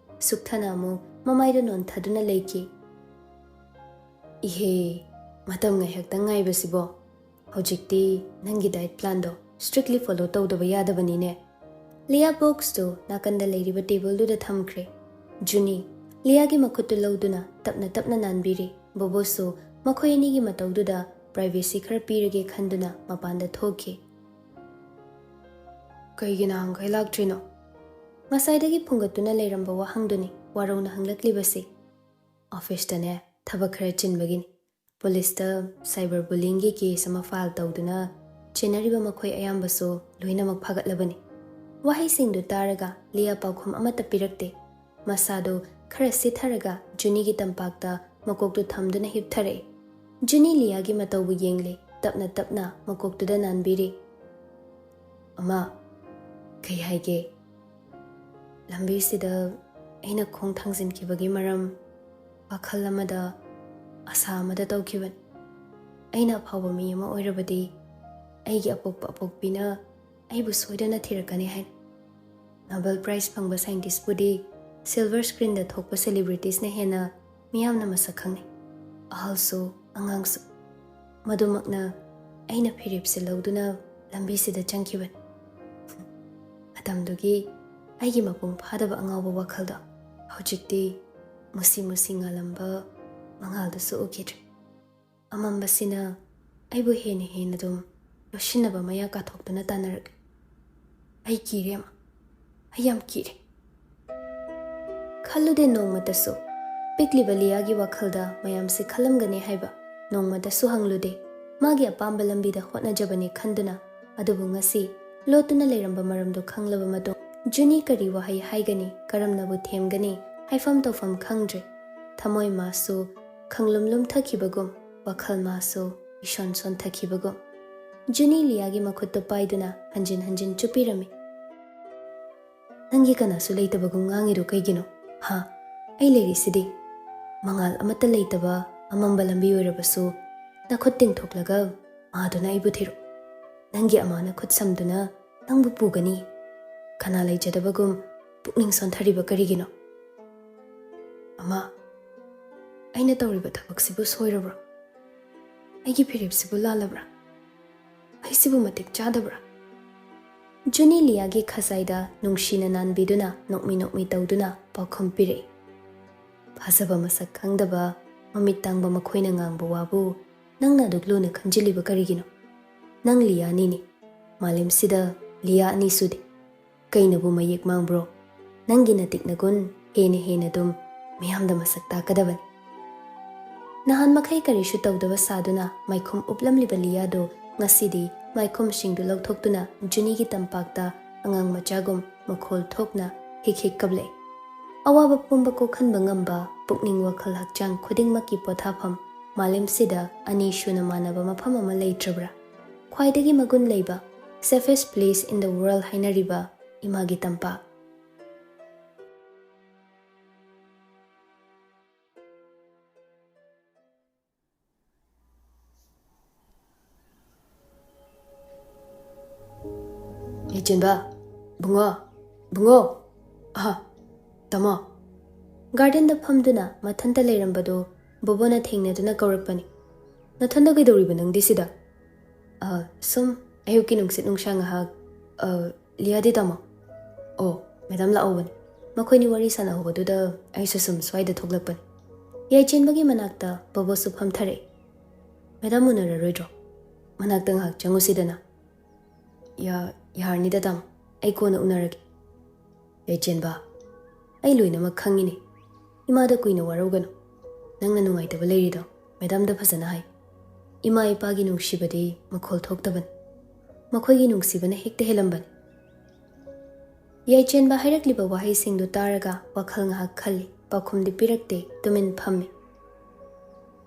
ꯁꯨꯛꯊꯅ ꯑꯃꯨꯛ ꯃꯃꯥꯏꯗꯨ ꯅꯣꯟꯊꯗꯨꯅ ꯂꯩꯈꯤ꯫ "ꯏꯍꯦ, ꯃꯇꯝ ꯉꯥꯏꯍꯥꯛꯇꯪ ꯉꯥꯏꯕꯁꯤꯕꯣ꯫ ꯍꯧꯖꯤꯛꯇꯤ ꯅꯪꯒꯤ ꯗꯥꯏꯠ ꯄ꯭ꯂꯥꯟꯗꯣ ꯁ꯭ꯇ꯭ꯔꯤꯛꯂꯤ ꯐꯣꯂꯣ ꯇꯧꯗꯕ ꯌꯥꯗꯕꯅꯤꯅꯦ꯫" ꯂꯤꯌꯥ ꯕꯣꯛꯁꯇꯨ ꯅꯥꯀꯟꯗ ꯂꯩꯔꯤꯕ ꯇꯦꯕꯜꯗꯨꯗ ꯊꯝꯈ꯭ꯔꯦ꯫ ꯖꯨꯅꯤ ꯂꯤꯌꯥꯒꯤ ꯃꯈꯨꯠꯇꯨ ꯂꯧꯗꯨꯅ ꯇꯞꯅ ꯇꯞꯅ ꯅꯥꯟꯕꯤꯔꯤ꯫ ꯕꯣꯕꯣꯁꯨ ꯃꯈꯣꯏ ꯑꯅꯤꯒꯤ ꯃꯇꯧꯗꯨꯗ ꯄ꯭ꯔꯥꯏꯚꯦꯁꯤ ꯈꯔ ꯄꯤꯔꯒꯦ ꯈꯟꯗꯨꯅ ꯃꯄꯥꯟꯗ ꯊꯣꯛꯈꯤ꯫ "ꯀꯩꯒꯤ ꯅꯍꯥꯟꯈꯩ ꯂꯥꯛꯇ꯭ꯔꯤꯅꯣ?" ꯉꯁꯥꯏꯗꯒꯤ ꯐꯨꯡꯒꯠꯇꯨꯅ ꯂꯩꯔꯝꯕ ꯋꯥꯍꯪꯗꯨꯅꯤ ꯋꯥꯔꯧꯅ ꯍꯪꯂꯛꯂꯤꯕꯁꯤ꯫ "ꯑꯣꯐꯤꯁꯇꯅꯦ, ꯊꯕꯛ ꯈꯔ ꯆꯤꯟꯕꯒꯤꯅꯤ꯫ ꯄꯨꯂꯤꯁꯇ ꯁꯥꯏꯕꯔ ꯕꯨꯂꯤꯡꯒꯤ ꯀꯦꯁ ꯑꯃ ꯐꯥꯏꯜ ꯇꯧꯗꯨꯅ ꯆꯦꯟꯅꯔꯤꯕ ꯃꯈꯣꯏ ꯑꯌꯥꯝꯕꯁꯨ ꯂꯣꯏꯅꯃꯛ ꯐꯥꯒꯠꯂꯕꯅꯤ꯫" ꯋꯥꯍꯩꯁꯤꯡꯗꯨ ꯇꯥꯔꯒ ꯂꯤꯌꯥ ꯄꯥꯎꯈꯨꯝ ꯑꯃꯠꯇ ꯄꯤꯔꯛꯇꯦ꯫ ꯃꯁꯥꯗꯨ ꯈꯔ ꯁꯤꯊꯔꯒ ꯖꯨꯅꯤꯒꯤ ꯇꯝꯄꯥꯛꯇ ꯃꯀꯣꯛꯇꯨ ꯊꯝꯗꯨꯅ ꯍꯤꯞꯊꯔꯛꯏ꯫ ꯖꯨꯅꯤ ꯂꯤꯌꯥꯒꯤ ꯃꯇꯧꯕꯨ ꯌꯦꯡꯂꯤ꯫ ꯇꯞꯅ ꯇꯞꯅ ꯃꯀꯣꯛꯇꯨꯗ ꯅꯥꯟꯕꯤꯔꯤ꯫ "ꯑꯃ, ꯀꯩ ꯍꯥꯏꯒꯦ? ꯂꯝꯕꯤꯁꯤꯗ ꯑꯩꯅ ꯈꯣꯡ ꯊꯥꯡꯖꯤꯟꯈꯤꯕꯒꯤ ꯃꯔꯝ ꯋꯥꯈꯜ ꯑꯃꯗ, ꯑꯁꯥ ꯑꯃꯗ ꯇꯧꯈꯤꯕꯅꯤ꯫ ꯑꯩꯅ ꯑꯐꯥꯎꯕ ꯃꯤ ꯑꯃ ꯑꯣꯏꯔꯕꯗꯤ ꯑꯩꯒꯤ ꯑꯄꯣꯛꯄ ꯑꯄꯣꯛꯄꯤꯅ ꯑꯩꯕꯨ ꯁꯣꯏꯗꯅ ꯊꯤꯔꯛꯀꯅꯤ ꯍꯥꯏꯅ꯫ ꯅꯣꯕꯦꯜ ꯄ꯭ꯔꯥꯏꯖ ꯐꯪꯕ ꯁꯥꯏꯟꯇꯤꯁꯄꯨꯗꯤ ꯁꯤꯜꯚꯔ ꯁ꯭ꯀ꯭ꯔꯤꯟꯗ ꯊꯣꯛꯄ ꯁꯦꯂꯤꯕ꯭ꯔꯤꯇꯤꯁꯅ ꯍꯦꯟꯅ ꯃꯤꯌꯥꯝꯅ ꯃꯁꯛ ꯈꯪꯅꯩ, ꯑꯍꯜꯁꯨ ꯑꯉꯥꯡꯁꯨ꯫ ꯃꯗꯨꯃꯛꯅ ꯑꯩꯅ ꯐꯤꯔꯦꯞꯁꯦ ꯂꯧꯗꯨꯅ ꯂꯝꯕꯤꯁꯤꯗ ꯆꯪꯈꯤꯕꯅꯤ꯫ ꯃꯇꯝꯗꯨꯒꯤ ꯑꯩꯒꯤ ꯃꯄꯨꯡ ꯐꯥꯗꯕ ꯑꯉꯥꯎꯕ ꯋꯥꯈꯜꯗꯣ ꯍꯧꯖꯤꯛꯇꯤ ꯃꯨꯁꯤ ꯃꯨꯁꯤ ꯉꯥꯜꯂꯝꯕ ꯃꯉꯥꯜꯗꯨꯁꯨ ꯎꯈꯤꯗ꯭ꯔꯦ꯫ ꯑꯃꯝꯕꯁꯤꯅ ꯑꯩꯕꯨ ꯍꯦꯟꯅ ꯍꯦꯟꯅ ꯑꯗꯨꯝ ꯂꯣꯠꯁꯤꯟꯅꯕ ꯃꯌꯥ ꯀꯥꯊꯣꯛꯇꯨꯅ ꯇꯥꯟꯅꯔꯛꯂꯤ꯫ ꯑꯩ ꯀꯤꯔꯦ ꯑꯃ, ꯑꯩ ꯌꯥꯝ ꯀꯤꯔꯦ꯫ ꯈꯜꯂꯨꯗꯦ ꯅꯣꯡꯃꯇꯁꯨ ꯄꯤꯛꯂꯤꯕ ꯂꯤꯌꯥꯒꯤ ꯋꯥꯈꯜꯗ ꯃꯌꯥꯝꯁꯦ ꯈꯜꯂꯝꯒꯅꯤ ꯍꯥꯏꯕ꯫ ꯅꯣꯡꯃꯇꯁꯨ ꯍꯪꯂꯨꯗꯦ꯫ ꯃꯥꯒꯤ ꯑꯄꯥꯝꯕ ꯂꯝꯕꯤꯗ ꯍꯣꯠꯅꯖꯕꯅꯤ ꯈꯟꯗꯨꯅ꯫ ꯑꯗꯨꯕꯨ ꯉꯁꯤ ꯂꯣꯠꯇꯨꯅ ꯂꯩꯔꯝꯕ ꯃꯔꯝꯗꯨ ꯈꯪꯂꯕ ꯃꯇꯨꯡ ꯖꯨꯅꯤ ꯀꯔꯤ ꯋꯥꯍꯩ ꯍꯥꯏꯒꯅꯤ, ꯀꯔꯝꯅꯕꯨ ꯊꯦꯝꯒꯅꯤ, ꯍꯥꯏꯐꯝ ꯇꯧꯐꯝ ꯈꯪꯗ꯭ꯔꯦ꯫ ꯊꯃꯣꯏ ꯃꯥꯁꯨ ꯈꯪꯂꯨꯝ ꯂꯨꯝꯊꯈꯤꯕꯒꯨꯝ, ꯋꯥꯈꯜ ꯃꯥꯁꯨ ꯏꯁꯣꯟ ꯁꯣꯟꯊꯈꯤꯕꯒꯨꯝ꯫ ꯖꯨꯅꯤ ꯂꯤꯌꯥꯒꯤ ꯃꯈꯨꯠꯇꯨ ꯄꯥꯏꯗꯨꯅ ꯍꯟꯖꯤꯟ ꯍꯟꯖꯤꯟ ꯆꯨꯞꯄꯤꯔꯝꯃꯤ꯫ "ꯅꯪꯒꯤ ꯀꯅꯥꯁꯨ ꯂꯩꯇꯕꯒꯨꯝ ꯉꯥꯡꯉꯤꯗꯨ ꯀꯩꯒꯤꯅꯣ? ꯍꯥ? ꯑꯩ ꯂꯩꯔꯤꯁꯤꯗꯤ꯫ ꯃꯉꯥꯜ ꯑꯃꯠꯇ ꯂꯩꯇꯕ ꯑꯃꯝꯕ ꯂꯝꯕꯤ ꯑꯣꯏꯔꯕꯁꯨ ꯅꯈꯨꯠ ꯇꯤꯡꯊꯣꯛꯂꯒ ꯃꯥꯗꯨꯅ ꯑꯩꯕꯨ ꯊꯤꯔꯣ꯫ ꯅꯪꯒꯤ ꯑꯃꯥꯅ ꯈꯨꯠ ꯁꯝꯗꯨꯅ ꯅꯪꯕꯨ ꯄꯨꯒꯅꯤ꯫ ꯀꯅꯥ ꯂꯩꯖꯗꯕꯒꯨꯝ ꯄꯨꯛꯅꯤꯡ ꯁꯣꯟꯊꯔꯤꯕ ꯀꯔꯤꯒꯤꯅꯣ? ꯑꯃꯥ, ꯑꯩꯅ ꯇꯧꯔꯤꯕ ꯊꯕꯛꯁꯤꯕꯨ ꯁꯣꯏꯔꯕ꯭ꯔꯣ? ꯑꯩꯒꯤ ꯐꯤꯔꯦꯞꯁꯤꯕꯨ ꯂꯥꯜꯂꯕ꯭ꯔꯥ? ꯑꯩꯁꯤꯕꯨ ꯃꯇꯤꯛ ꯆꯥꯗꯕ꯭ꯔꯥ?" ꯖꯨꯅꯤ ꯂꯤꯌꯥꯒꯤ ꯈꯖꯥꯏꯗ ꯅꯨꯡꯁꯤꯅ ꯅꯥꯟꯕꯤꯗꯨꯅ ꯅꯣꯛꯃꯤ ꯅꯣꯛꯃꯤ ꯇꯧꯗꯨꯅ ꯄꯥꯎꯈꯨꯝ ꯄꯤꯔꯛꯏ꯫ "ꯐꯖꯕ ꯃꯁꯛ ꯈꯪꯗꯕ, ꯃꯃꯤꯠ ꯇꯥꯡꯕ ꯃꯈꯣꯏꯅ ꯉꯥꯡꯕ ꯋꯥꯕꯨ ꯅꯪꯅ ꯑꯗꯨꯛ ꯂꯨꯅ ꯈꯟꯖꯤꯜꯂꯤꯕ ꯀꯔꯤꯒꯤꯅꯣ? ꯅꯪ ꯂꯤꯌꯥ ꯑꯅꯤꯅꯤ꯫ ꯃꯥꯂꯦꯝꯁꯤꯗ ꯂꯤꯌꯥ ꯑꯅꯤ ꯁꯨꯗꯦ꯫ ꯀꯩꯅꯕꯨ ꯃꯌꯦꯛ ꯃꯥꯡꯕ꯭ꯔꯣ? ꯅꯪꯒꯤ ꯅꯇꯤꯛ ꯅꯒꯨꯟ ꯍꯦꯟꯅ ꯍꯦꯟꯅ ꯑꯗꯨꯝ ꯃꯤꯌꯥꯝꯗ ꯃꯁꯛ ꯇꯥꯛꯀꯗꯕꯅꯤ꯫" ꯅꯍꯥꯟ ꯃꯈꯩ ꯀꯔꯤꯁꯨ ꯇꯧꯗꯕ ꯁꯥꯗꯨꯅ ꯃꯥꯏꯈꯨꯝ ꯎꯞꯂꯝꯂꯤꯕ ꯂꯤꯌꯥꯗꯨ ꯉꯁꯤꯗꯤ ꯃꯥꯏꯈꯨꯝꯁꯤꯡꯗꯨ ꯂꯧꯊꯣꯛꯇꯨꯅ ꯖꯨꯅꯤꯒꯤ ꯇꯝꯄꯥꯛꯇ ꯑꯉꯥꯡ ꯃꯆꯥꯒꯨꯝ ꯃꯈꯣꯜ ꯊꯣꯛꯅ ꯍꯤꯛ ꯍꯤꯛ ꯀꯞꯂꯛꯏ꯫ ꯑꯋꯥꯕ ꯄꯨꯝꯕ ꯀꯣꯛꯍꯟꯕ ꯉꯝꯕ, ꯄꯨꯛꯅꯤꯡ ꯋꯥꯈꯜ ꯍꯛꯆꯥꯡ ꯈꯨꯗꯤꯡꯃꯛꯀꯤ ꯄꯣꯊꯥꯐꯝ ꯃꯥꯂꯦꯝꯁꯤꯗ ꯑꯅꯤ ꯁꯨꯅ ꯃꯥꯟꯅꯕ ꯃꯐꯝ ꯑꯃ ꯂꯩꯇ꯭ꯔꯕ꯭ꯔꯥ? ꯈ꯭ꯋꯥꯏꯗꯒꯤ ꯃꯒꯨꯟ ꯂꯩꯕ, safest place in the world ꯍꯥꯏꯅꯔꯤꯕ ꯏꯃꯥꯒꯤ ꯇꯝꯄꯥꯛ꯫ ꯆꯦꯟꯕ, ꯕꯨꯡꯉꯣ, ꯕꯨꯡꯉꯣ, ꯑꯍ, ꯇꯥꯃꯣ꯫ ꯒꯥꯔꯗꯦꯟꯗ ꯐꯝꯗꯨꯅ ꯃꯊꯟꯇ ꯂꯩꯔꯝꯕꯗꯨ ꯕꯣꯕꯣꯅ ꯊꯦꯡꯅꯗꯨꯅ ꯀꯧꯔꯛꯄꯅꯤ꯫ "ꯅꯊꯟꯗ ꯀꯩꯗꯧꯔꯤꯕ ꯅꯪꯗꯤ ꯁꯤꯗ?" "ꯑ, ꯁꯨꯝ ꯑꯌꯨꯛꯀꯤ ꯅꯨꯡꯁꯤꯠ ꯅꯨꯡꯁꯥ ꯉꯥꯏꯍꯥꯛ, ꯑ, ꯂꯤꯌꯥꯗꯤ ꯇꯥꯃꯣ?" "ꯑꯣ, ꯃꯦꯗꯥꯝ ꯂꯥꯛꯍꯧꯕꯅꯤ꯫ ꯃꯈꯣꯏꯅꯤ ꯋꯥꯔꯤ ꯁꯥꯟꯅꯍꯧꯕꯗꯨꯗ ꯑꯩꯁꯨ ꯁꯨꯝ ꯁ꯭ꯋꯥꯏꯗ ꯊꯣꯛꯂꯛꯄꯅꯤ꯫" ꯌꯥꯏꯆꯦꯟꯕꯒꯤ ꯃꯅꯥꯛꯇ ꯕꯣꯕꯣꯁꯨ ꯐꯝꯊꯔꯛꯑꯦ꯫ "ꯃꯦꯗꯥꯝ ꯎꯅꯔꯔꯣꯏꯗ꯭ꯔꯣ? ꯃꯅꯥꯛꯇ ꯉꯥꯏꯍꯥꯛ ꯆꯪꯉꯨꯁꯤꯗꯅ?" "ꯌꯥ-, ꯌꯥꯔꯅꯤꯗ ꯇꯥꯃꯣ, ꯑꯩ ꯀꯣꯟꯅ ꯎꯅꯔꯒꯦ꯫" "ꯌꯥꯏꯆꯦꯟꯕ, ꯑꯩ ꯂꯣꯏꯅꯃꯛ ꯈꯪꯉꯤꯅꯦ꯫ ꯏꯃꯥꯗ ꯀꯨꯏꯅ ꯋꯥꯔꯧꯒꯅꯨ꯫ ꯅꯪꯅ ꯅꯨꯡꯉꯥꯏꯇꯕ ꯂꯩꯔꯤꯗꯣ ꯃꯦꯗꯥꯝꯗ ꯐꯖꯅ ꯍꯥꯏ꯫ ꯏꯃꯥ ꯏꯄꯥꯒꯤ ꯅꯨꯡꯁꯤꯕꯗꯤ ꯃꯈꯣꯜ ꯊꯣꯛꯇꯕꯅꯤ꯫ ꯃꯈꯣꯏꯒꯤ ꯅꯨꯡꯁꯤꯕꯅ ꯍꯦꯛꯇ ꯍꯦꯜꯂꯝꯕꯅꯤ꯫" ꯌꯥꯏꯆꯦꯟꯕ ꯍꯥꯏꯔꯛꯂꯤꯕ ꯋꯥꯍꯩꯁꯤꯡꯗꯨ ꯇꯥꯔꯒ ꯋꯥꯈꯜ ꯉꯥꯏꯍꯥꯛ ꯈꯜꯂꯤ, ꯄꯥꯎꯈꯨꯝꯗꯤ ꯄꯤꯔꯛꯇꯦ, ꯇꯨꯃꯤꯟ ꯐꯝꯃꯤ꯫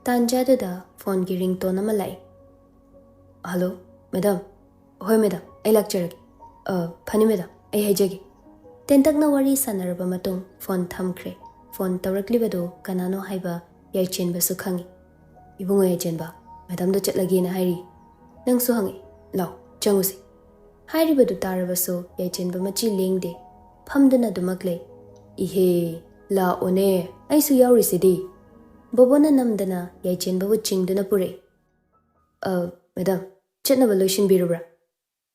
ꯇꯥꯟꯖꯥꯗꯨꯗ ꯐꯣꯟꯒꯤ ꯔꯤꯡꯇꯣꯟ ꯑꯃ ꯂꯥꯛꯏ꯫ "Hello, madam." "ꯍꯣꯏ ꯃꯦꯗꯥꯝ, ꯑꯩ ꯂꯥꯛꯆꯔꯒꯦ꯫ ꯑ, ꯐꯅꯤ ꯃꯦꯗꯥꯝ, ꯑꯩ ꯍꯥꯏꯖꯒꯦ꯫" ꯇꯦꯟꯇꯛꯅ ꯋꯥꯔꯤ ꯁꯥꯟꯅꯔꯕ ꯃꯇꯨꯡ ꯐꯣꯟ ꯊꯝꯈ꯭ꯔꯦ꯫ ꯐꯣꯟ ꯇꯧꯔꯛꯂꯤꯕꯗꯨ ꯀꯅꯥꯅꯣ ꯍꯥꯏꯕ ꯌꯥꯏꯆꯦꯟꯕꯁꯨ ꯈꯪꯏ꯫ "ꯏꯕꯨꯡꯉꯣ ꯌꯥꯏꯆꯦꯟꯕ, ꯃꯦꯗꯥꯝꯗ ꯆꯠꯂꯒꯦꯅ ꯍꯥꯏꯔꯤ꯫ ꯅꯪꯁꯨ ꯍꯪꯉꯛꯏ꯫ ꯂꯥꯎ, ꯆꯪꯉꯨꯁꯤ꯫" ꯍꯥꯏꯔꯤꯕꯗꯨ ꯇꯥꯔꯕꯁꯨ ꯌꯥꯏꯆꯦꯟꯕ ꯃꯆꯤ ꯂꯦꯡꯗꯦ꯫ ꯐꯝꯗꯨꯅ ꯑꯗꯨꯃꯛ ꯂꯩ꯫ "ꯏꯍꯦ, ꯂꯥꯛꯑꯣꯅꯦ, ꯑꯩꯁꯨ ꯌꯥꯎꯔꯤꯁꯤꯗꯤ꯫" ꯕꯣꯕꯣꯅ ꯅꯝꯗꯅ ꯌꯥꯏꯆꯦꯟꯕꯕꯨ ꯆꯤꯡꯗꯨꯅ ꯄꯨꯔꯛꯏ꯫ "ꯑ, ꯃꯦꯗꯥꯝ, ꯆꯠꯅꯕ ꯂꯣꯏꯁꯤꯟꯕꯤꯔꯕ꯭ꯔꯥ?"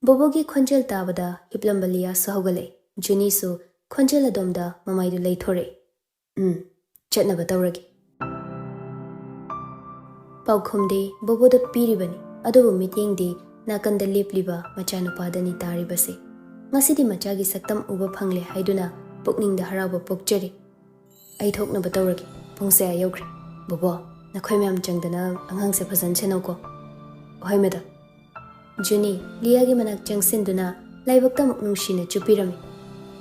ꯕꯣꯕꯣꯒꯤ ꯈꯣꯟꯖꯦꯜ ꯇꯥꯕꯗ ꯍꯤꯞꯂꯝꯕ ꯂꯤꯌꯥꯁꯨ ꯍꯧꯒꯠꯂꯛꯏ꯫ ꯖꯨꯅꯤꯁꯨ ꯈꯣꯟꯖꯦꯜ ꯑꯗꯣꯝꯗ ꯃꯃꯥꯏꯗꯨ ꯂꯩꯊꯣꯔꯛꯏ꯫ "ꯎꯝ, ꯆꯠꯅꯕ ꯇꯧꯔꯒꯦ꯫" ꯄꯥꯎꯈꯨꯝꯗꯤ ꯕꯣꯕꯣꯗ ꯄꯤꯔꯤꯕꯅꯤ, ꯑꯗꯨꯕꯨ ꯃꯤꯠꯌꯦꯡꯗꯤ ꯅꯥꯀꯟꯗ ꯂꯦꯞꯂꯤꯕ ꯃꯆꯥꯅꯨꯄꯥꯗꯅꯤ ꯇꯥꯔꯤꯕꯁꯦ꯫ ꯉꯁꯤꯗꯤ ꯃꯆꯥꯒꯤ ꯁꯛꯇꯝ ꯎꯕ ꯐꯪꯂꯦ ꯍꯥꯏꯗꯨꯅ ꯄꯨꯛꯅꯤꯡꯗ ꯍꯔꯥꯎꯕ ꯄꯣꯛꯆꯔꯤ꯫ "ꯑꯩ ꯊꯣꯛꯅꯕ ꯇꯧꯔꯒꯦ꯫ ꯄꯨꯡꯁꯦ ꯑꯥ ꯌꯧꯈ꯭ꯔꯦ꯫ ꯕꯣꯕꯣ, ꯅꯈꯣꯏ ꯃꯌꯥꯝ ꯆꯪꯗꯅ ꯑꯉꯥꯡꯁꯦ ꯐꯖꯅ ꯁꯦꯟꯅꯧꯀꯣ꯫" "ꯍꯣꯏ ꯃꯦꯗꯥꯝ꯫" ꯖꯨꯅꯤ ꯂꯤꯌꯥꯒꯤ ꯃꯅꯥꯛ ꯆꯪꯁꯤꯟꯗꯨꯅ ꯂꯥꯏꯕꯛꯇ ꯑꯃꯨꯛ ꯅꯨꯡꯁꯤꯅ ꯆꯨꯞꯄꯤꯔꯝꯃꯤ꯫